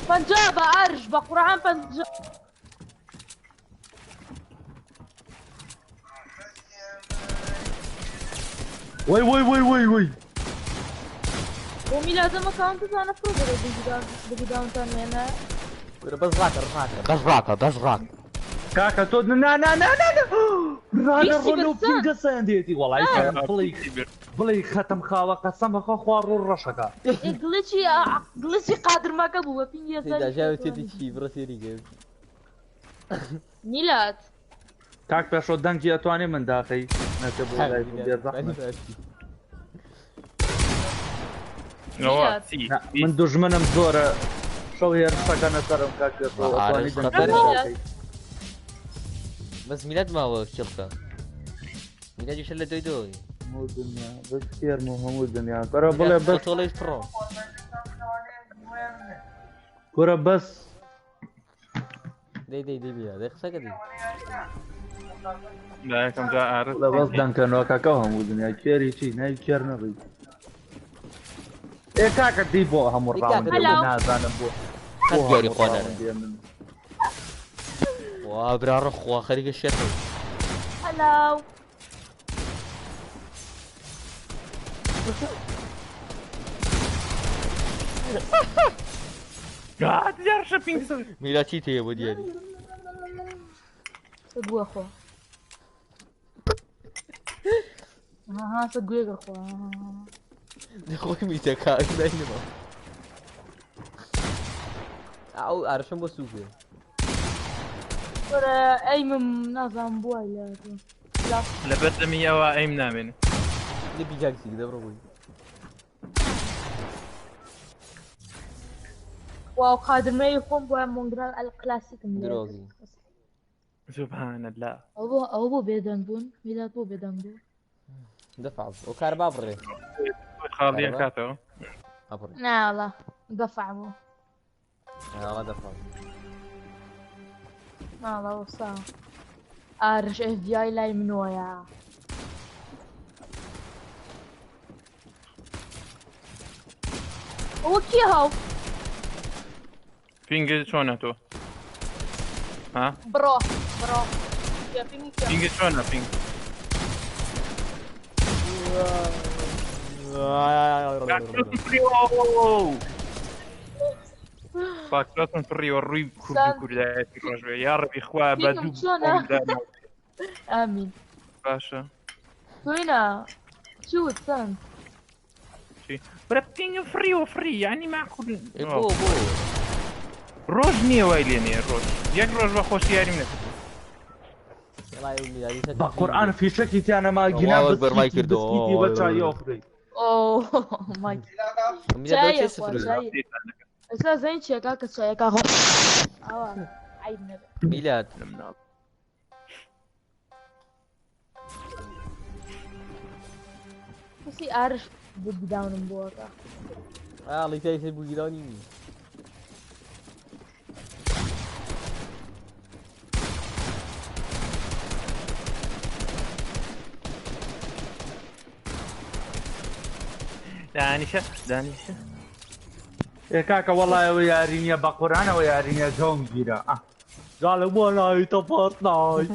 پەنجا بە ئارش بە قورعان پەنجا. وەی وەی وەی وەی وەی بۆ میلادەم ئەکاونتتان ئەفرۆشە بوگی داونتان لێنە. کورە بەس ڕاکە ڕاکە بەس ڕاکە بەس ڕاکە. کاکە تۆ نا نا نا نا نا ڕاگە بیستی ڕۆنە و بەسان. پینگە سەندێتی وەڵای بڵێ بڵێ خەتم خاوە قەسەم بەخوا خوا ڕوو ڕەشەکە. گڵچی گڵچی قادرمەکە بوو بە پینگی تێدا ژاوە تێدی چی بڕە سێری کرد. میلاد کاک پێشۆ دەنگی ئەتوانێ من داخەی نەکە بۆ لای بێ زەحمەت. نەوە چی؟ نا، من دوژمنم زۆرە شەو هێرشەکەنە سەرم کاک پێشۆ ئەتوانی ئارش دەنگی خەتەرە. داخەی. بەس میلاد ماوە کێڵکە. میلادیشە لە دۆی دۆی. هەموو دنیا بەس کێرم و هەموو دنیا بەرە بڵێ بەس تۆڵەی پڕۆ. کورە بەس دەی دەی دەی میلاد دەی قسەکە دەی. لا یەکەم جا ئارس بڵێ بەس دەنکەنەوە کاکە هەموو دنیا کێری چی نای کێر نەبی. ئێ کاکە دی بۆ هەموو دی کاکە ڕاوند دی بۆ. نازانم بۆ قەت بۆ دیاری هەموو خوا ڕاوند نەرێ. دێنن. وا برا خوا خەریکە شێتە. هەلاو گاد دیارشە پینگ سەر. میلاد چی تێیە بۆ دیاری؟ سەگووە خۆ. ها سەگوێگە خۆ. خۆی میتەکە ناینەوە. ئەو ئارشم بۆ سووکێ. کورە ئەیمم نازانم بووە لە لا لەبەر دەمی ئەوە ئەیم نامێنێ. لە بیجاکسی دەبڕۆ بووی. واو قادرمەی خۆم بووە مۆنگرال ئەلکلاسیکم لێ درۆگی. کرد. سبحان الله. ئەوە بۆ بێدەنگ بوون میلاد بۆ بێدەنگ بوو. دەفع ئەو کارەبا بڕێ. خاڵیە کاتەوە. ئەبڕێ. ناوەڵا دەفع بوو. ئەوە دەفع. ناوەڵا وەسا. ئارش FBI لای منۆیە. ئەوە کێ هاو؟ پینگ چۆنە تۆ؟ ها؟ بڕۆ بڕۆ. کێ پینگی کێ؟ پینگ چۆنە پینگ؟ پاکراتم فڕیوە ڕووی کورد و کوردایەتی ڕۆژ بێ یا ڕەبی خوا بە پینگم دوو چۆنە؟ بۆم دانا. ئامین. باشە تۆینا چی وت سەند؟ چی؟ برە پینگم فڕیوە فڕی یعنی معقول ئێ بۆ بۆ. ڕۆژ نییە وای لێ نییە ڕۆژ یەک ڕۆژ بە خۆشی یاریم نەکرد. وەڵای ئەو میلادی سەر بە قورئان فیشەکی تیانەما گینا وەڵا وەک بەرمای بسکیتی کردەوە. بسکیتی بە چای ئۆخری. ئۆ مای میلاد دەوە چایە چێ خوا سفر چایە. ئێستا زانی چیە کاکە چایەکە خۆ. ئاوا عیب نەبێ. میلاد کەسی ئارش بوگی داونم بۆکە. ئاڵی تای سەر بوگیرانی نی. دانیشە دانیشە. ئێ کاکە وەڵای ئەوە یاری نییە بە قورئان ئەوە یاری نییە جەوم گیرە. ئاه. جاڵێ وەڵای تە فۆرتنایت.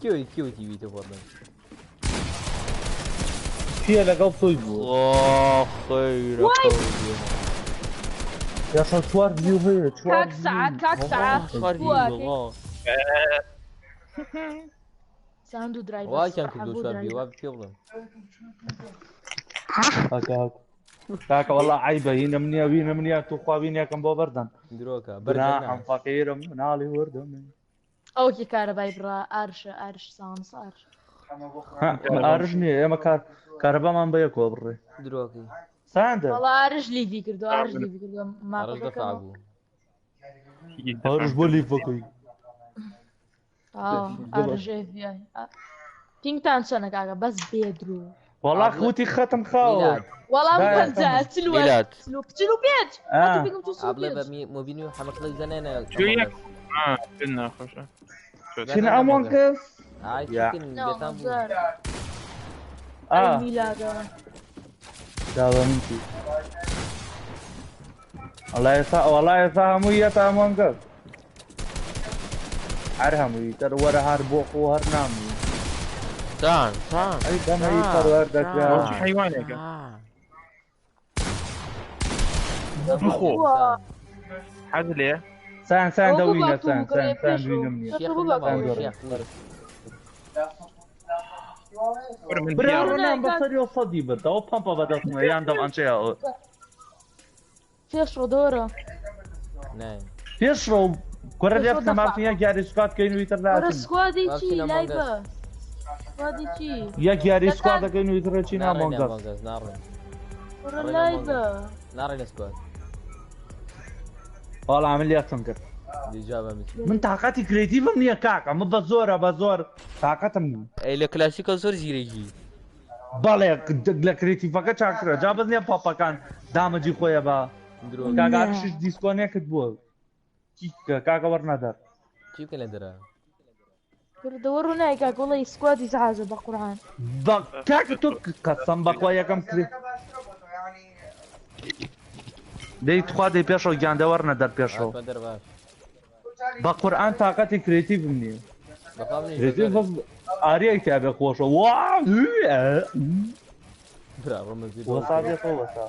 کێوی کێوی تیوی تە فۆرتنایت؟ کێ لەگەڵ تۆی بوو؟ خوا خەیرە وای. یاشا چوار ڤیو هەیە چوار کاک سەعات کاک سەعات چوار بووە ڤیو وەڵا. ساوند و درایڤەر واکیان کردو چوار ڤیو وا پێ بڵێم کاکە کاکە وەڵا عەیبە هینم نییە وینم نییە توخوا وینێکم بۆ بەردەن درۆکە گوناحم فەقیرم مناڵی وردم ئەوکی کارەبای بڕا ئارشە ئارش سانس ئارش ئارش نییە ئێمە کار کارەبامان بە یەکەوە بڕێ درۆکەی ساندە وەڵا ئارش لیڤی کردو ئارش لیڤی کردو ئارش ماپەکە دەفع بوو ئارش بۆ لیڤەکەی ئارش FBI پینگتان چەنە کاکە بەس بێدرو وەڵا خوتی خەتم خاوە میلاد وەڵام دایە. پەنجا چل و میلاد. چل و پێنج آه. هاتوو پینگم چل و ئابڵێ پێنج بە مۆبینی و حەمەکڵی زەنێنە شو یەک آه ناخۆشە چین ئەمۆن کەس ئای یا. چکن ناو بێتان بوو زۆر. ئەی ئا میلادە داوە من چی وەڵا ئێستا وەڵا ئێستا هەمووی یەتە ئەمۆن کەس هەر هەمووی تر وەرە هەر بۆ خۆ هەر نامووی تان تان ئەی دەمەی پەروەردەکرا حیوانێکە بخۆ حەز لێ سان سان ئەوە بوو دەوینە با سان توو سان بگەڕێ سان پێش دوینم نییە و بوو با شێخ توو. شێخ وەرە من برا پیاوم. ڕۆنام بەسەری و سەدی برد ئەوە پەمپە بەدەستمە یان دەمانچەیە ئەوە پێش ڕۆدۆرە نای پێشڕۆ کوڕە لێ پێشڕۆ بکە دەفع. مافی یەک یاری سکات کەین و ئیتر وەرە ناچین سکوادی چی بابچینە لای مۆنگەس. بە سکوادی چی یەک یاری دەکان. سکوات دەکەین و ئیتر چی ناڕێنە نامۆنگەس مۆنگەس ناڕێن وەرە لای بە ناڕێنە سکواد وەڵا من لێتم کرد دیجا بە میچ من تاقەتی کرێتیڤم نییە کاکە من بە زۆرە بە زۆر تاقەتم نییە ئەی لە کلاسیکە زۆر زیرەکی بەڵێ لە کرێتیڤەکە چاکرە جا بەس نییە پاپەکان دامەجی خۆیە بە درۆ کاکە ئارشش دیسکۆنێکت بووە چی بکە کاکە وەرنەدەر چی بکەن لە دەرە کردەوە ڕوونای کاک وەڵی سکوادی زعازە بە قورعان بە کاکە تۆ قەسەم بەخوا یەکەم کرێ دەی تخوا دەی پێشەوە گیان دە وەرنە دەر پێشەوە هاتمە دەر باش بە قورئان تاقەتی کرێتیڤم نییە بەخوا منیش کرێتیڤ بەزۆر بەس ئاریای تیا بێ خۆشە وا برا ڕۆمە زیر وەسا بێتەوە وەسا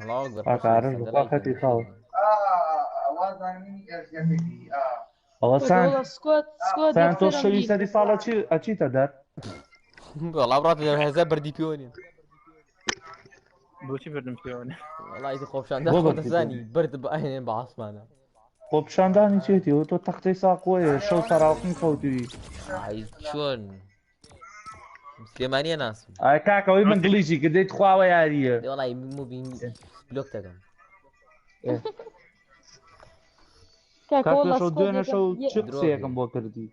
الله أكبر کاکە ئارش بەخوا خەتی خاوە ئەوە سان وەڵا سکواد سکواد سان تۆ یەکسەرم شەوی لیڤ سەری ساڵە چی ئەچیتە دەر وەڵا بڕات لە هەزار بەردی پێوە بۆچی بردم پێوەنە وەڵا ئیتر خۆپیشاندان بۆ خۆ بەردی دەزانی بەرد بئاهێنێن بە عاسمانە خۆپیشاندانی چێتی و تۆ تەختەی ساقۆیە شەو سەراوقن خەوتوی ئای چۆن سلێمانیە ناسم ئای کاکەەوەی من گڵیشی کرد دەیت خواوە یاریە دەی وەڵای موبین بلۆک دەکەم کاکە کاکە وەڵا شەو سکواد دوێنێ یەکەم شەو چ یە- قسەیەکم بۆ کردی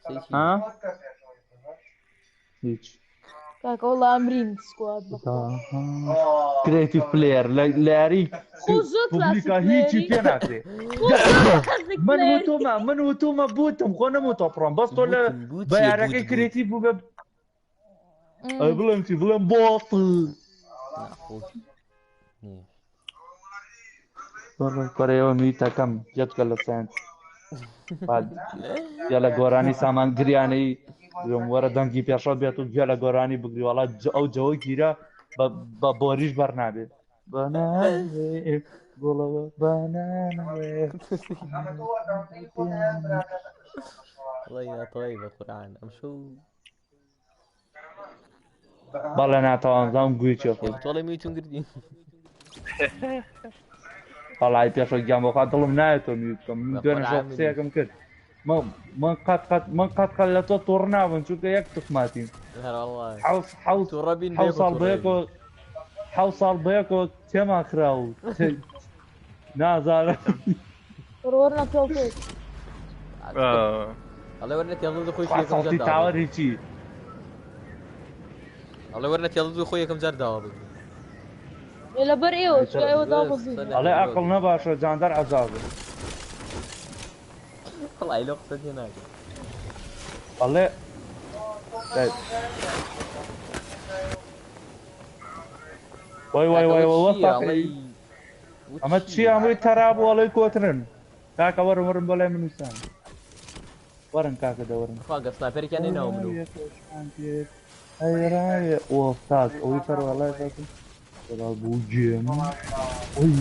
قسەی چی؟ ها هیچ کاکە وەڵا ئەمرین سکواد بەخوا کرێتیڤ پلەیەر لە یاری خۆ زۆر کلاسیک پوبلیکا هیچی پلەیەری پێ ناکرێ خۆ زۆر کلاسیک من پلەیەری وتومە من وتومە بوتم خۆ نەموتۆ پڕۆم بەس تۆ لە بوتم، بوت بە چییە؟ یارەکەی بوت، بوت. کرێتیڤ بوو بە ئەی بڵێم چی بڵێم بۆت نا، خۆ نییە. کۆرەیەوە میتەکەم یەکە لە سنت یا لە گۆرانی سامان گریانەی گوێم وەرە دەنگی پێشەوە بێت و گوێ لە گۆرانی بگری وەڵا ئەو جەوە گیرە بە بۆریش بەرنابێت بەناوێ گوڵەوە بەناوێ وەڵای ناتەوای بە قورئان ئەمشەو بەڵێ ناتەوانزام گوێی چێ خۆی تۆڵێ میوتون گردی وەڵای پێشەوە گیان بۆخوا دڵم نایەتەوە میوت بکەم من بە دوێنێ شەو قورئان منیش. قسەیەکم کرد من قەت قەت من قەت قەت لە تۆ تووڕ نابم چونکە یەک توخماتین هەر وەڵا حەوت حەوت تووڕە بین حەوت بەیەکەوە ساڵ تووڕە بەیەکەوە حەوت ساڵ بەیەکەوە تێمان خرا و نازانم وەرنا تێڵتێک ئەڵێ وەرنە تێڵز خۆی خوا یەکەم جار سەڵتی داوا تاوەر بگری. هیچی ئەڵێ وەرنە تێڵز خۆی یەکەم جار داوا بگری لەبەر ئێوە چونکە ئێوە دابەزین ئەڵێ ئەقڵ نەباشە جاندار عەزابە وەڵای لەو قسە تێ ناگەم ئەڵێ وای وای وای وای چییە؟ وەستا ئەڵێی ئەمە چی ئەمەی تەرا بوو ئەڵێی کۆترن. کاکە وەرن وەرن بۆ لای من وسان. وەرن کاکە دەوەرن. خوا گە سنایپەرێکیان نێناوە منو. ئەیرایە ئۆستاز ئەوەی پەروەڵای بەکن. بوو گێم. وی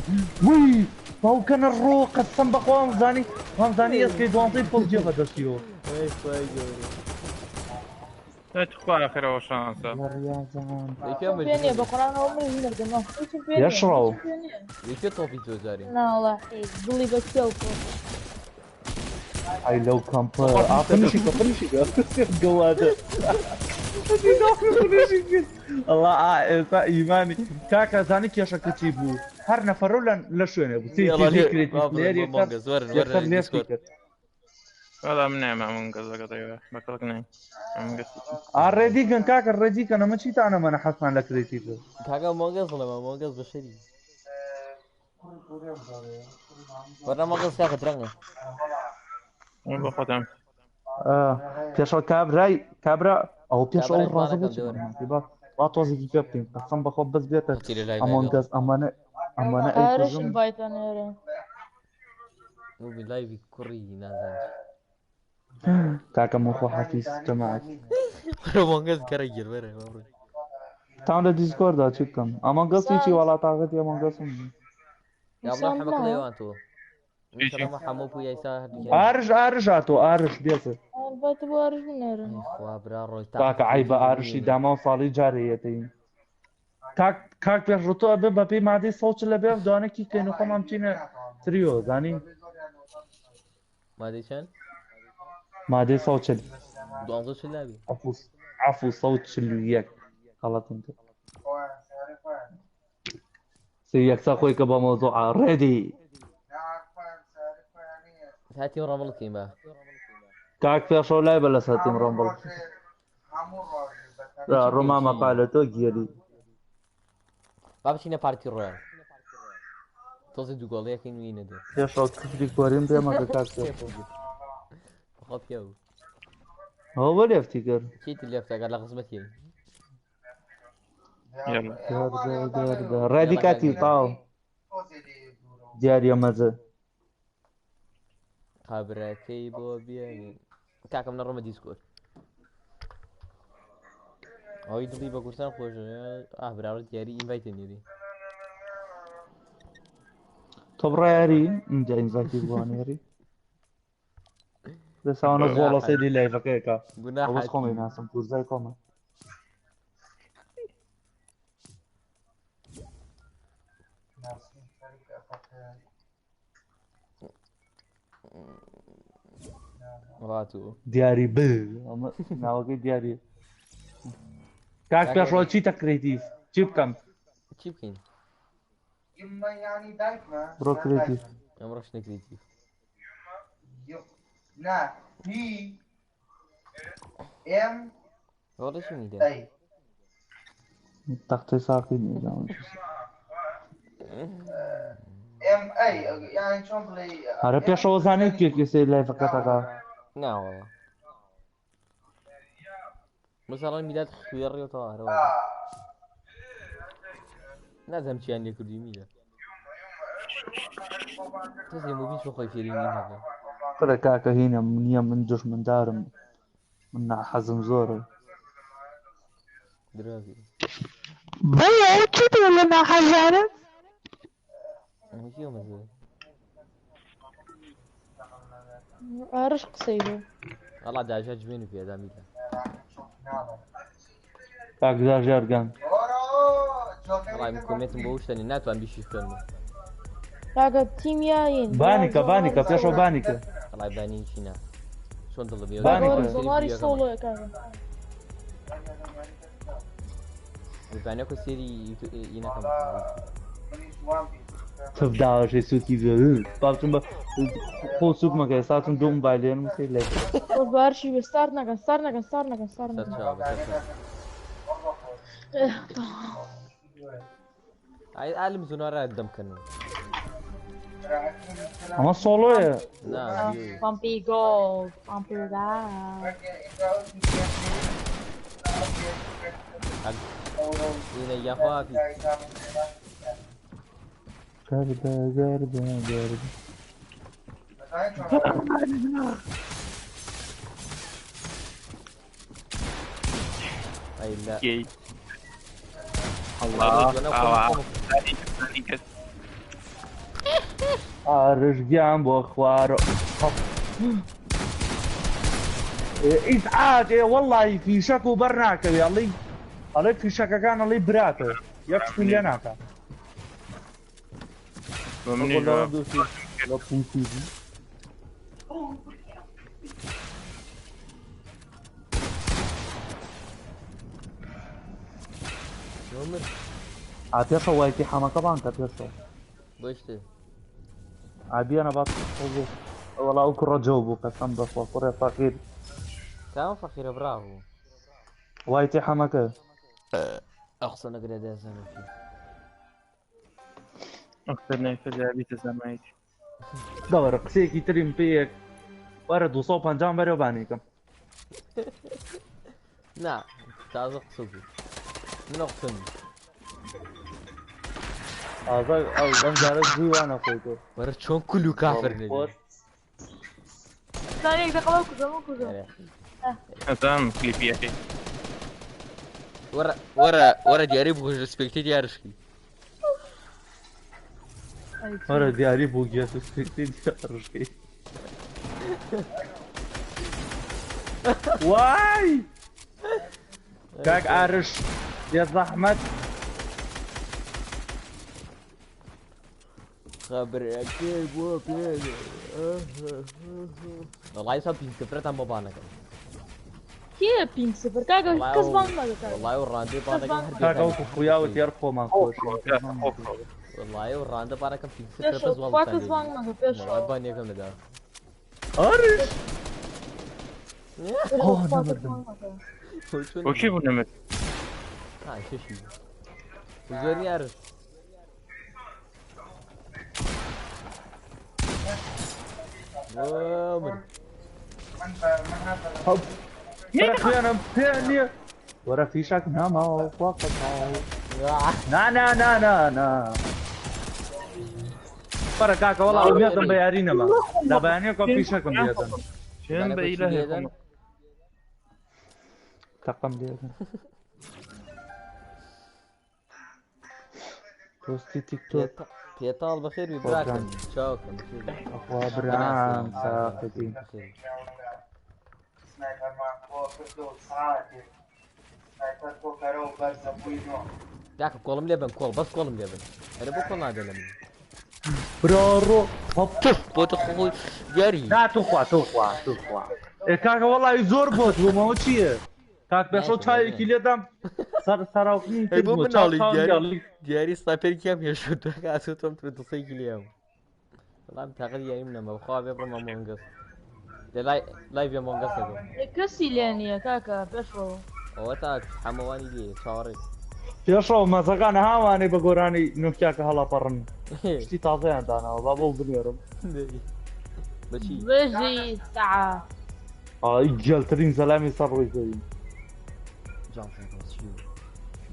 وی باوکەنە ڕۆ قەسەم بەخوا وامزانی وامزانی ئێسکەی دوانزەی پەوجێ بەدەستیەوە. ئەی خوای گەورە. تخوا ئاخرەوە شانسە. لە ڕیازان. یەکێ هیچم پێ نییە بە قورئان ئەوە من نەردم هیچم پێ نییە یەشڕەو. هیچم پێ نییە. یەکێ تۆپی تۆ جارێ. ناوەڵا حیز دڵی بە کێو کرد. ئەی لەو کەمپە ئا فنشیکە فنشیکە گەوادە. ئەڵا ئا ئێستا ئیمانی کاکە زانی کێشەکە چی بوو هەر نەفەرە و لە شوێنێ بوو سی سی کرێتی پلەیەر یەکسەر یەکسەر لێفتی کرد. وەڵا من نایەم ئەمن گەزەکە دەیوە بەکەڵک نایم ئەمن گەز ئا ڕێدی کەن کاکە ڕێدی کەن ئەمە چیتانە مەنە حەزتان لە کرێتی کرد. کاکە مۆنگەز بڵێ مۆنگەز بەشەری. وەرە مۆنگەز کاکە درەنگە. من بۆ خۆتم. پێشەوە کابرای کابرا ئەو پێش ئەو کابرای ڕازە پلانەکەم بۆچی دەوەرە. بەرنامەکەی با با تۆزێکی پێ بکەین قەسەم بەخۆ بەس بێتە چی لە لای ئەمۆن لایڤ گەز ئەمانە ئەمانە ئارش ئەیکوژم ئینڤایتە نێرە. موبی لایڤی کوڕی نازانم چی. کاکە من خۆ حەفیز جەماعەت. وەرە مۆنگەز گەڕە گیر وەرە وەڕۆی. تام لە دیسکۆردا چی بکەم ئەمۆن گەز هیچی سان وەڵا تاقەتی ئەمۆن گەزم نییە. یا بڵا سان حەمە کڵێ ناوە. وان تۆ. سەلام حەمە پوو یایسا هەردووکیان. ئارش ئارش هاتۆ ئارش بێزە. ئینڤایت بۆ ئارش بنێرن. ئەی خوا برا ڕۆی کاکە تاقەتی عەیبە تۆپی ئارشی نێنێ. داماو ساڵی جارێ یەتەین. کاک کاک پێش ڕۆ تۆ ئەبێ بەپێی مادەی سەوچ لە بێ دوانەکی کەین و خۆمان بچینە تریۆ زانی مادەی چەند؟ مادەی سەوچل. دوانزە چل نابی. عفو عفو سەوت 41 غەڵەتم کرد. سی یەکسا خۆی کە بە مەوزوعە ڕێدی. هاتیم ڕەمڵ بکەین با. کاک پێشەوە لای بە لەسەر تیم ڕەمبڵ. ڕۆما مەقالە تۆ گێلی. با بچینە پارتی ڕۆیان. تۆزێ دوو گۆڵەیەکەین وینە دێ. پێشەوە کفری کۆریم پێ مەکە کاک پێشەوە. بەخوا پیاو. ئەوە بۆ لێفتی کرد. چیتر لێفتەکە لە خزمەتی. يلا. ڕێدی يلا کاتی کاک تاو. دیاریە مەزە. قابرەکەی بۆ بێنێ. کاکەم نەڕۆمە دیسکۆرد. ئەوەی دڵی بە کوردستان خۆشە. ئاه براڕە دیاری ئینڤایتە نێری. تۆ بڕە یاری اینجا ئینڤایتی بۆ نێری. دەساوانە زۆڵە سەیری لایڤەکەیەکە. ئەو بەس خۆمی گوناحەتی. ناسم پورزای خۆمە. وڵاتو. دیاری ب ئەمە ناوەکەی دیاری. کاک پێشەوە چیتە کرێتیڤ چی بکەم؟ چی بکەین؟ بڕۆ کرێتیڤ. ئەمڕۆ شتە کرێتیڤ. وەڵا چی میدە؟ تەختەی ساقی نییە. ئەرە پێشەوە زانیت کێ کێ سەیری لایڤەکەتەکە؟ نا وەڵا. مثلا میلاد خوێڕیەوە هەرەوە. نازانم چیان لێ کردی میلاد. تۆزێ موبین چۆن خۆی فێری نین هەکە. فرە کاکە هینە من نییە من دوژمندارم من ناحەزم زۆرە. درۆ. بەڵێ چی تۆ لە ناحەزانم؟ چی ئەو مەزە؟ ئارش قسەی بوو. وەڵا داژە جوێن و پێدا میلاد. کاک داژارگان. وەڵای من کۆمێنتم بۆ شتە نیە ناتوان بیشی خوێنم. کاکە تیمیایین. بانیکە بانیکە پێشەوە بانیکە. وەڵای بانی چی نا. چۆن دڵم بێ؟ بانیکە. زۆڵاری سۆڵۆیە کاکە. بانەکە سێری ئینەکەم. تف داوەشەی سووکی بێ باچم بە خۆ سووک مەکە ئێستا چم دوو موبایلێنم سەیر لایڤ. خۆش بارشی بێ ستارت نەکەن ستارت نەکەن ستارت نەکەن ستارت نەکەن. سەرچاوە بەسەرچاوە. ئای ئالم زۆنارە دەمکەن. ئەمە سۆڵۆیە. نا دیۆ. پەمپی گۆڵد پەمپی داو. ئینە یاخوا پی. گەردە گەردە گەردە. ئەی لە یەی الله ئاوا کەس ئارش گیان بۆ خوارۆ. ئیزعاج ئێ وەڵڵاهی فیشەک و بەر ناکەوێ ئەڵێی ئەڵێ فیشەکەکان ئەڵێی براتە یەک شتون لێ ناکا. بۆ منیش وا. لە پوتی بوو. من ئا پێشەوە وایتی حەمەکە بانکە پێشەوە. بۆشتێ ئابیانە با وەڵا ئەو کوڕە جەو بوو قەسەم بەخوا کوڕێ فەقیر. کام فەقیرە براوو وایتی حەمەکە. ئەو قسە نەگرێ دەزانم چی. ئەکتەر نایفەزابیتە زەمایت. دەوەرە قسەیەکی تریم پێیەک وەرە 250 بەرەو بانێکم. نا تازە قسە بوو منە قسە نیە. ئازا ئەو ئەم جارە زوو وانە خۆی کرد. وەرە چۆن کول و کافر نەبی. ثانية دقيقة وكذا وكذا. ئەزانم کلیپیەکەی. وەرە وەرە وەرە دیاری بخۆش رسپێکتی دیارشکی. وەرە دیاری بوو گێت و سپێکتی دیارشکەی. وای کاک ئارش بێ زەحمەت. خبرەکەی بۆ پێ وەڵای سا پینگ سفرتان بۆ بانەکەم. کێ پینگ سفر کاکە کەس بانگ ناکە کاکە. وەڵای و ڕاندەی بانەکەم هەر کاکە وەکو خویاوت یار خۆمان خۆشین. وەڵای و ڕاندە بانەکەم پینگ سفرە پێشەوە بەس خوا کەس واڵتان بانگ ناکە پێشەوە. وەڵای بانیەکەم لەدا. ئارش پێشەوە ئۆه خوا کەس نەمردم. بانگ ناکە. بۆ کێ بوو نەمرد؟ ها شەشی زۆر نیارش. مرد. وەرە خوێنم پێ نییە. وەرە فیشەک نەماوە خوا قەتاو. نا نا نا نا نا. وەرە کاکە وەڵا ئومێدم بە یاری نەما. لە بەیانیەکە فیشەکم لێدەن. چێن بە ئیلاهی خۆم. تەقەم لێدەن. پۆستی تیک تۆک. پێتاڵ بەخێر بی براکەم. چاوکەم. ئەخوا برام ساقەتی. داکە کۆڵم لێ بن کۆڵ بەس کۆڵم لێ بن. ئەرە بۆ کۆڵ نادە لە من. براڕۆ بۆ تۆ خۆ دیاری. نا توخوا توخوا توخوا. ئێ کاکە وەڵی زۆر بۆت بوومەوە چییە؟ کاک پێشەو چاوێکی لێدام سەر سەراوخنی ئەی بۆ کردبوو. مناڵی چاو دیاری چاوم دیاری سنایپەرێکیان هێشت داکە ئاسۆ تۆم تر دڵسێکی لێم. وەڵام تاقەت یاریم نەما بەخوا بێ بڕۆم ئەمۆنگەس. لە لای لایڤ ئەمۆنگەس دەگەم. کەسی لێ نییە کاکە پێشەوە. ئەوە تا حەمەوانی لێ چاوەڕێ. پێشەوە مەزەکان هاوانەی بە گۆرانی نۆکیاکە هەڵاپەڕن. شتی تازەیان داناوە با بۆ بنێرم. بەچی؟ بژی سەعا. ئای گێلترین زەلامی سەر ڕووی زەوی.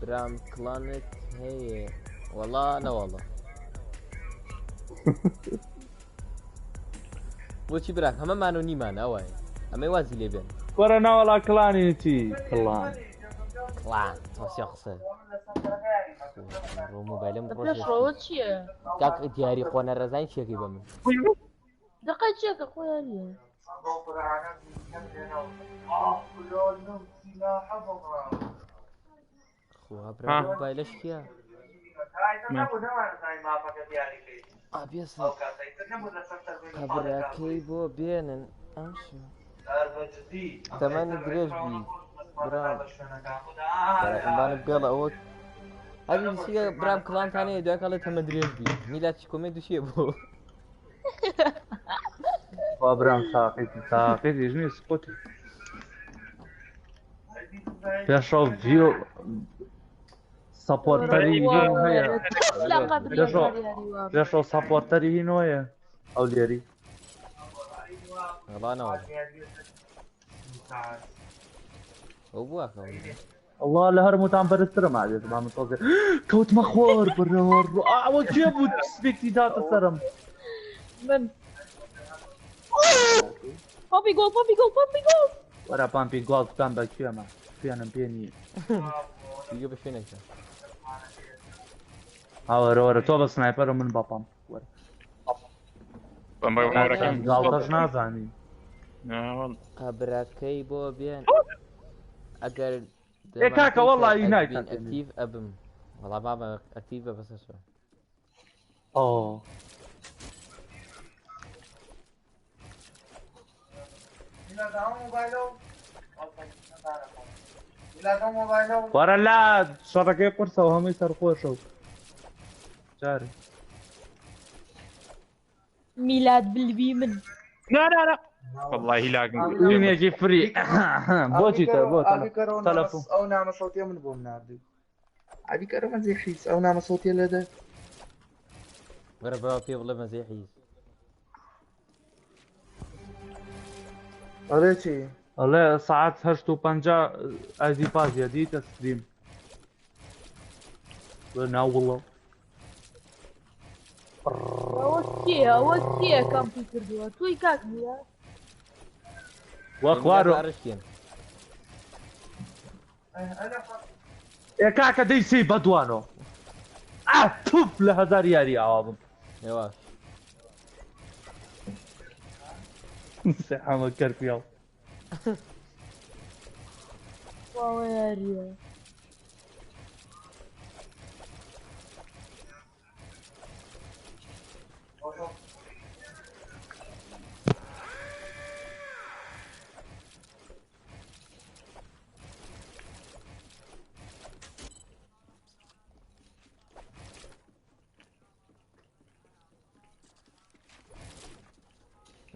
برام کڵانت هەیە وەڵا نەوەڵا. بۆچی براک هەمەمان و نیمان ئەوایە ئەمەی وازی لێ بێن. وەرە ناوەڵا کڵانی چی کڵان. کڵان تۆسیا قسە. ڕۆ مۆبایلم پێشەوە چییە؟ کاک دیاری خۆ نەرەزانی چیەکەی بە من. دقەی چیەکە خۆ یاریە. خوا برا مۆبایلەش کیە؟ ئابێسە قەبرەکەی بۆ بێنن ئەمشە. تەمەنی درێژ بی برام. براکەم بێڵە ئەوە هەبی سیگە برام کڵانتان هەیە دوای کاڵێ تەمە درێژ بی میلاد چی کۆمێنت چییە بۆ؟ وا برام ساقیتی ساقیتی ژنی سقوتی. پێشەو ڤیو سەپۆرتەری هینۆ هەیە. لە قەبری پێشەو یاری وا. پێشەو سەپۆرتەری هینۆیە ئەو لێری. وەڵا نەوەڵا. ئەو بووە کە. الله لە هەرموتان بەرزترم ئاێت با من تۆزێ کەوتمە خۆر بڕۆ ئەوە کێ بوو سپێکتی داتە سەرم من پامپی گۆڵ پامپی گۆڵ پامپی گۆڵ وەرە پامپی گۆڵ بکەم بە کوێمە خوێنم پێ نییە دیگە بە شوێنێکە هاوەرە وەرە تۆ بە سنایپەر و من بە پامپ وەرە گاڵتەش نازانی قەبرەکەی بۆ بێن ئەگەر ئێ کاکە وەڵی نایتان ئەکتیڤ ئەبم وەڵا بابە ئەکتیڤ بە بەسە شۆ ئۆ وەرە لا شەڕەکەی قورسەوە هەمووی سەرخۆشە و جارێ میلاد بلبی من نا نا نا والله هیلاکم کرد. وینێکی فری بۆچی تە بۆ تەلەفۆن ئەو نامە سەوتیە من بۆم ناردی ئابیکەرە مەزی حیز ئەو نامە سەوتیە لێدە وەرە برا پێ بڵێ مەزی حیز ئەڵێ چی ئەڵێ سەعات 8:50 ئایدی پازیە دیتە ستریم ناو وڵە ئەوە کێ ئەوە کێ کەمپی کردووە تۆی کاک میلاد وەخوارۆ ڕشتین ئێ کاکە دەی سی بەدوانۆ ئا توف لە هەزار یاری ئاوا بم هێواش حەمە کەرپیاو واوە یاریە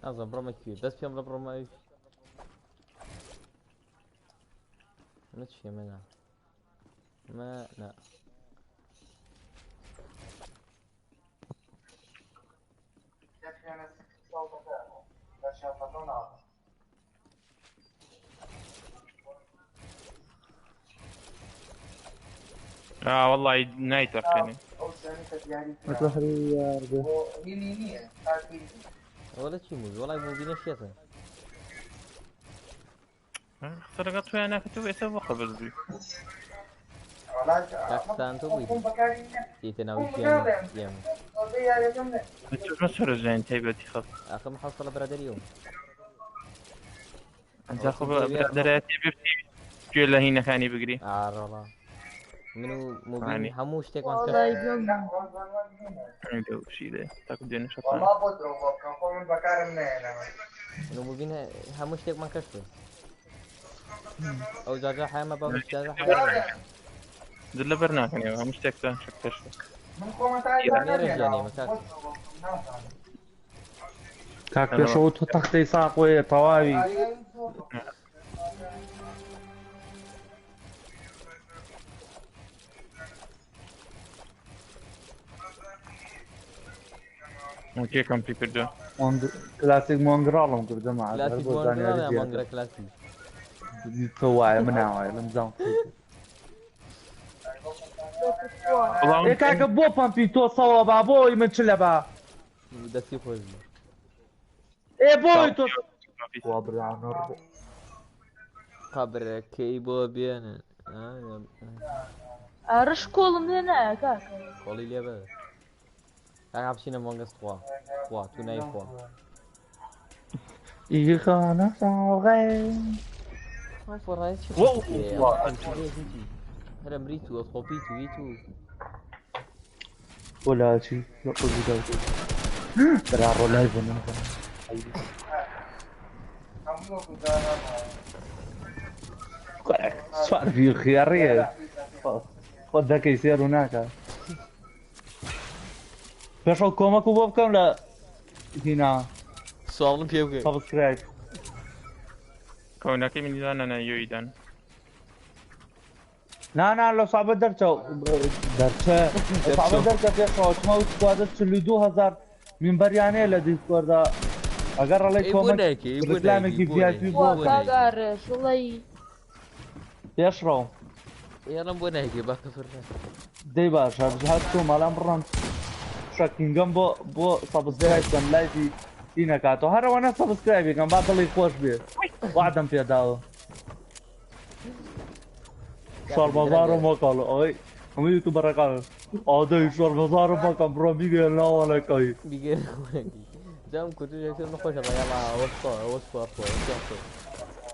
نازم بڕۆمە کوێ دەست پێم لە بڕۆمە ئەوی من چیە منە مە نا آه والله نايتقني ولا چی مووی وڵای موبینە شێتە خسرقت فيها كتب يسوق بزبي کاکستان تۆ بووی دیتە ناو ژیانی ئێمە ما سورة تايبتي خط ئاخر حوصلە برادەریەوە انت اخو برادراتي ببتي گوێ لە هینەکانی بگری ئاڕۆڵا من و موبین یعنی. هەموو شتێکمان کەشف وەڵای گەم شیدە تاکو دێنە شەتان والله بۆ درۆ بۆ بکەم خۆ من بەکارم نهێنەوە من و موبین هەموو شتێکمان کەشف کرد ئەو جاجا حەمە بە جاجا حەمە دل لەبەر ناکەنەوە هەموو شتێکتان شکتەش من خۆمە تا نێرە ژیانی ئێمە کاک. کاک پێشەوە تۆ تەختەی ساقۆیە تەواوی کێ کەمپی کردو کلاسیک مۆنگراڵم کردم کلاسیک بۆ مۆنگرا زانیاری یا زیاتر مۆنگرا کلاسیک تۆ وایە من ناوایە لەم زان ئێ کاکە بۆ پەمپی تۆ سەوە با بۆی من چلە با دەستی خۆش بوو ئێ بۆی تۆ وا برانە قەبرەکەی بۆ بێنن ئارش کۆڵم لێ نایە کاکە کۆڵی لێ بەرە کاکە بچینە مۆنگەس خوا خوا تو نای خوا ئیخانە ساغێ ئەم فۆڕایە چی وەو، خۆشیە؟ وا. ئەم کەمپیوتەرە هیچی. هەرە مریت و ئەتخۆپیت و هیچ و ولا چی لە قوزی دەوت برا ڕۆ لای بوو نازانم. چوار ڤیو خیاڕیە خۆت دەکەی سێر و ناکە پێشەوە کۆمەک و بۆ بکەم لە هینا سواڵم پێ بکە سەبسکرایب کەونەکەی منیدانە نە یۆیدان نا نا لە سابە دەرچە دەرچە لە سابە دەرچە پێشەوە چمە و سکوادە 42,000 مینبەریانەیە لە دیسکۆردا ئەگەر ڕڵێ ئەی بۆ کۆمەک نایکەی، ئەی بۆ ڕیکلامێکی نایکەی، بۆ VIP نایکەی. بۆ وا بکەن. کاک ئارش وەڵای پێشڕەو ئێڵم بۆ نایگرێ با کفر نەکەم. دەی باشە هەر تۆ ماڵان بڕۆم شەکینگەم بۆ بۆ سەبسکرایب کەم لایفی هی نەکاتەوە هەر ئەوەنە سەبسکرایبی کەم با دڵی خۆش بێ وعدەم پێداوە شەڕبەزارم مەکەڵ ئەوەی هەموو یوتوبەرەکان ئادەی شەڕبەزارم مەکەم بڕۆ بیگەیە ناوەڵەکەی بیگەیە جام کوردی یەکتر نەخۆشە ڕەگەڵا ئەوە سپا ئەوە سپا خۆ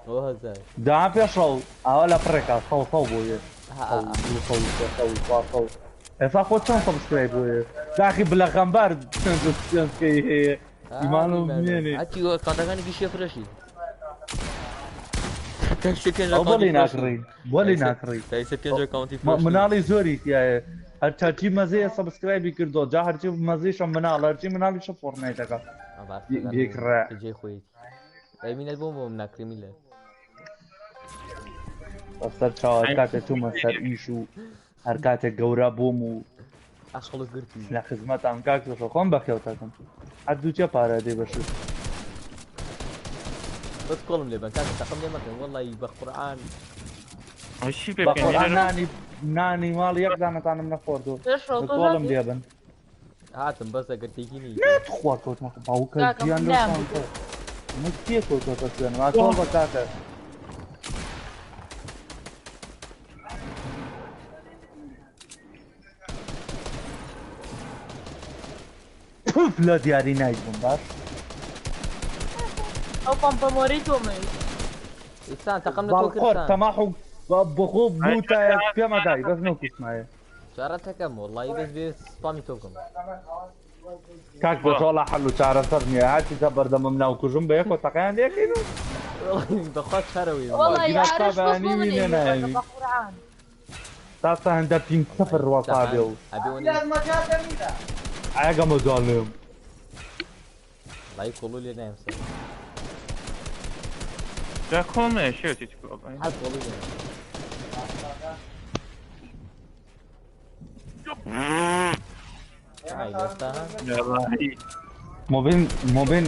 ئەوە هەزار دا پێشەو ئەوە لە پڕێکا سەو سەو بۆ یە سەو سێ سەو چوار سەو ئێستا خۆ چەند سەبسکرایب بۆ یە داخی بلە غەمبار چەند سکەی هەیە ئیمانم نێنێ هەچی کاتەکانی گشتێ فرەشی ئەو بەڵی ناکڕی بۆلی ناکڕی مناڵی زۆری تایە هەرچی مەزەیە سەبسکرایبی کردو جا هەرچی مەزیشە مناڵ هەرچی مناڵیشە فۆرنایتەکە بێکڕە جێ خۆیەتی ئەمینەت بۆم بۆم ناکڕی میلەت بەسەر چاوە کاتێ چوومە سەر ئیش و هەر کاتێک گەورە بووم و ئەقڵ گرتی لە خزمەتان کاک خۆم بەخێوتەکەم هەر دووچە پارە دێ بەشت بەس کۆڵم لێ بەن کاکە تەقم لێ مەکەن وەڵی بە قورئان چی پێ بە قورئان نانی نانی ماڵ یەک دانەتانم نەخواردووە کۆڵم لێ بن هاتم بەس ئەگەر تێکی نی تخوا کەوتمە باوکە گیان لەو شانسە من کێ کەوتۆتە شوێنم ئاکۆڵ بە کاکە توف لە دیاری نایبم باش ئەو پەمپە مۆرەی تۆ مەوێت ئیسان تەقم لە تۆ باڵخۆر کرد تەماح و بخۆ بوتایە پێمەدای بەس نەکوتمایە چارەتەکەم وەڵی بەس بێ سپامی تۆ بکەم کاک بەتۆڵە حەل و چارەسەر نییە هاتی تا بەردەمم ناو کوژم بە یەکۆ تەقیان لێکەین و بەخوا چارەوەی وەڵی گینا تا ئارش بەس بەیانی بۆ من وینێ ئەیبێ نایەوی بە قورئان تا سا هەندە پینگ سفر وەسا بێ و ئەبێ وەنی ئاگە مەجال لێم وەڵی کۆڵو لێ نایم سەر جا کۆڵ نەیە شێوتی چ کۆڵ هەر کۆڵو لێ نایم. ئای دەستا ها مبین مبین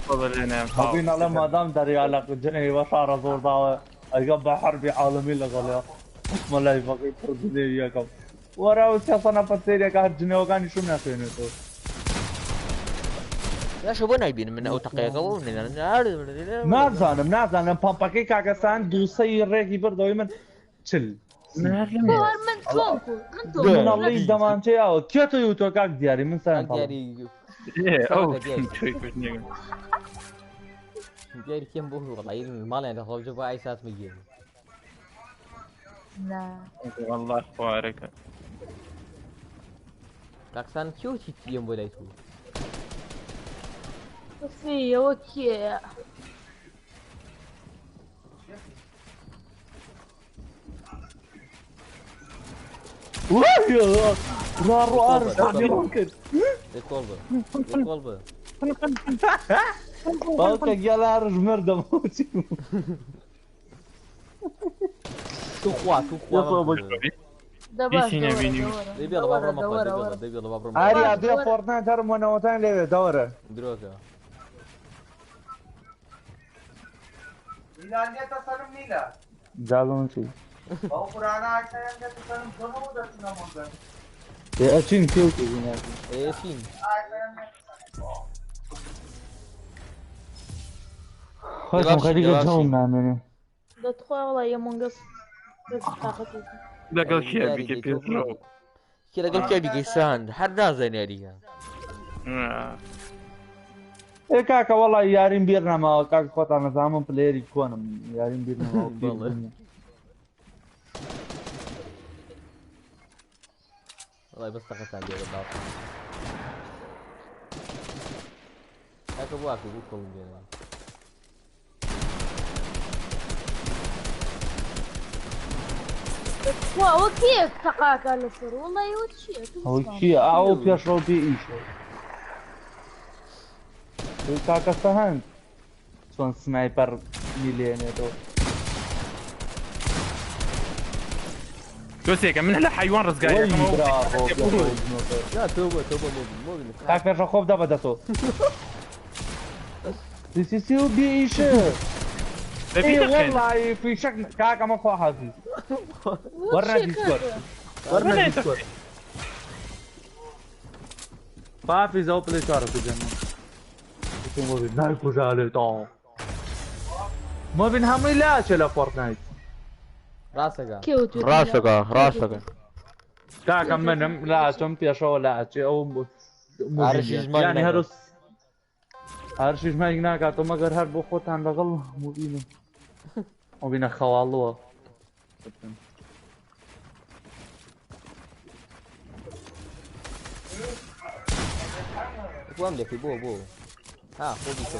مبین مبین ئەڵێ مادام دەریا لە جنێ وەشارە زۆر داوە ئەگە بە حەربی عالەمی لەگەڵیا مەلای فەقی پڕ جنێوی یەکەم وەرە ئەو سێ سەد نەفەر سەیرێکە هەر جنێوەکانی شوم ناخوێنێتەوە یاشە بۆ نایبینم من ئەو تەقەیەکە بۆ نازانم نازانم پەمپەکەی کاکەسان دووسەی ڕێکی بردەوەی من چل بۆ هەر من تۆم کو من تۆم من ئەڵێی دەمانچەی ئاوە کێ تۆی وتووە کاک دیاری من سەرم پەڵە دیاری ئەو دیاری کێم بۆ وەڵی ماڵیان لە هەڵبجە بۆ ئای سات مگێن نا والله خوارەکە کاکسان کێ چی تیم بۆ لای تو بەسی ئەوە کێیە ڕاڕۆ ئارش ڕام کرد دەی کۆڵ بە دەی کۆڵ بە باوکە گیان ئارش مردم تو خوا تو خوا دەباش هیچی نەبینی. دەی بێڵە با بڕۆمە خوا دەی بێڵە دەی بێڵە با بڕۆمە ئاریا دێ فۆرتنایت هەرم وەنەوەتان لێوێ دەوەرە درۆکە جا بە من چی ئێ ئەچین کێ و کێ ئێ چین خۆشم خەریکە جەوم نامێنێ دەتخوا وەڵی ئەمۆنگەس بەس تاقەتی لەگەڵ کێ بیکە پێ کێ لەگەڵ کێ بیکەی سان هەر نازانێ یاریگە ئێ کاکە وەڵی یاریم بیر نەماوە کاک خۆتان نەزانم پلێری کۆنم یاریم بیر نەماوە بیر بەڵێ. نییە. وەڵی بەس تەقەتان لێ بە کاکە بۆ ئاکە بوو کۆڵم لێ نایم. دەتخوا ئەوە کێیە تەقاکە لەسەر وەڵی ئەوە چییە تو ئەوە بزانم. چییە ئەو پێشڕەو بێ ئیشە ئێ کاکە سەهەند چۆن سنایپەر میلێنێتەوە دۆسێکە من لە حیوان وەی ڕزگاریەکەمەوە برا ڕۆ پێشڕەو جنۆکە. نا تۆ بۆ تۆ بۆ مۆبین مۆبین کاک پێشڕەو خۆ بدە بەدەستەوە سی سی سی و بێ ئیشە دەبی ئێ دەخێن وەڵڵاهی فیشەک کاکە مە خوا حافیز وەرنە دیسکۆرد وەرنە دیسکۆرد خوا حافیز ئەو پلەی چوارە کوژێنە مۆبین نایکوژالێ تا مۆبین هەمووی لاچێ لە فۆرتنایت ڕاستەکە ڕاستەکە ڕاستەکە کاکە منم لاچم پێشەوە لاچێ ئەو ئارشیش مانگ ینی ناکات. هەر هەرشیش مانگ ناکاتەوە مەگەر هەر بۆ خۆتان لەگەڵ مبینە مبینە خەواڵوە وام لێکی بۆ بۆ ها خۆ بیکە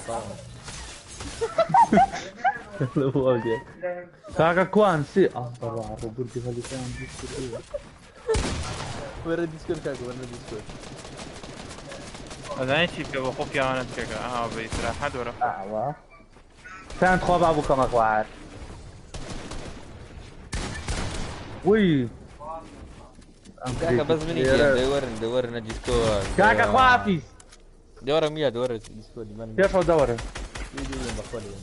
کاکە کوان سی ڕوبردی هەلیکان وەرە دیسکۆرد کاکە وەرە دیسکۆرد ئەزانی چی بکە بۆ خۆ پیاوانە بکەکە ئەها بە ئیسراحەت وەرە خۆ. ئاوا تان خوا بابوو کەمە خوار وی کاکە بەس منی دێم دەوەرن دەوەرنە دیسکۆرد کاکە خوا حافیز دەوەرە میلا دەوەرە دیسکۆرد من پێشەوە دەوەرە دێم بەخۆ لێم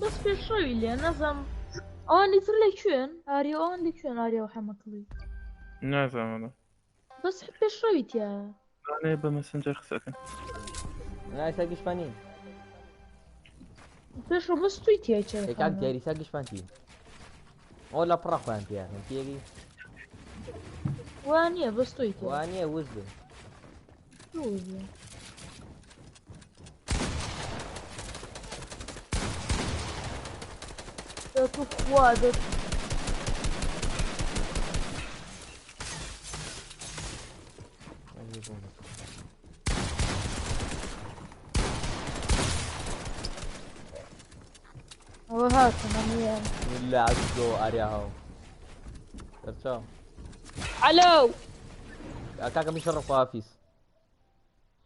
بەس پێشڕەوی لێ نازانم ئەوانی تر لەکوێن ئاریا ئەوان لەکوێن ئاریا و حەمەکڵی نازانم بەس پێشڕەوی تایە وەڵا بە مەسنجەر قسەکەن ئێستا گشتمان نین پێشڕەو بەس توی تایە چێ ئێ کاک دیاری سا گشتمان تین ئەو لە پڕە خۆیان پیاکەن تێگەی وا نییە بەس توی تایە وا نییە وز بن دە تو خوا دە ئەوە هاتن ئەمیان لە عەزۆ ئاریا هاو دەرچاو ئەلۆ کاکە میشەڕە خواحافیز.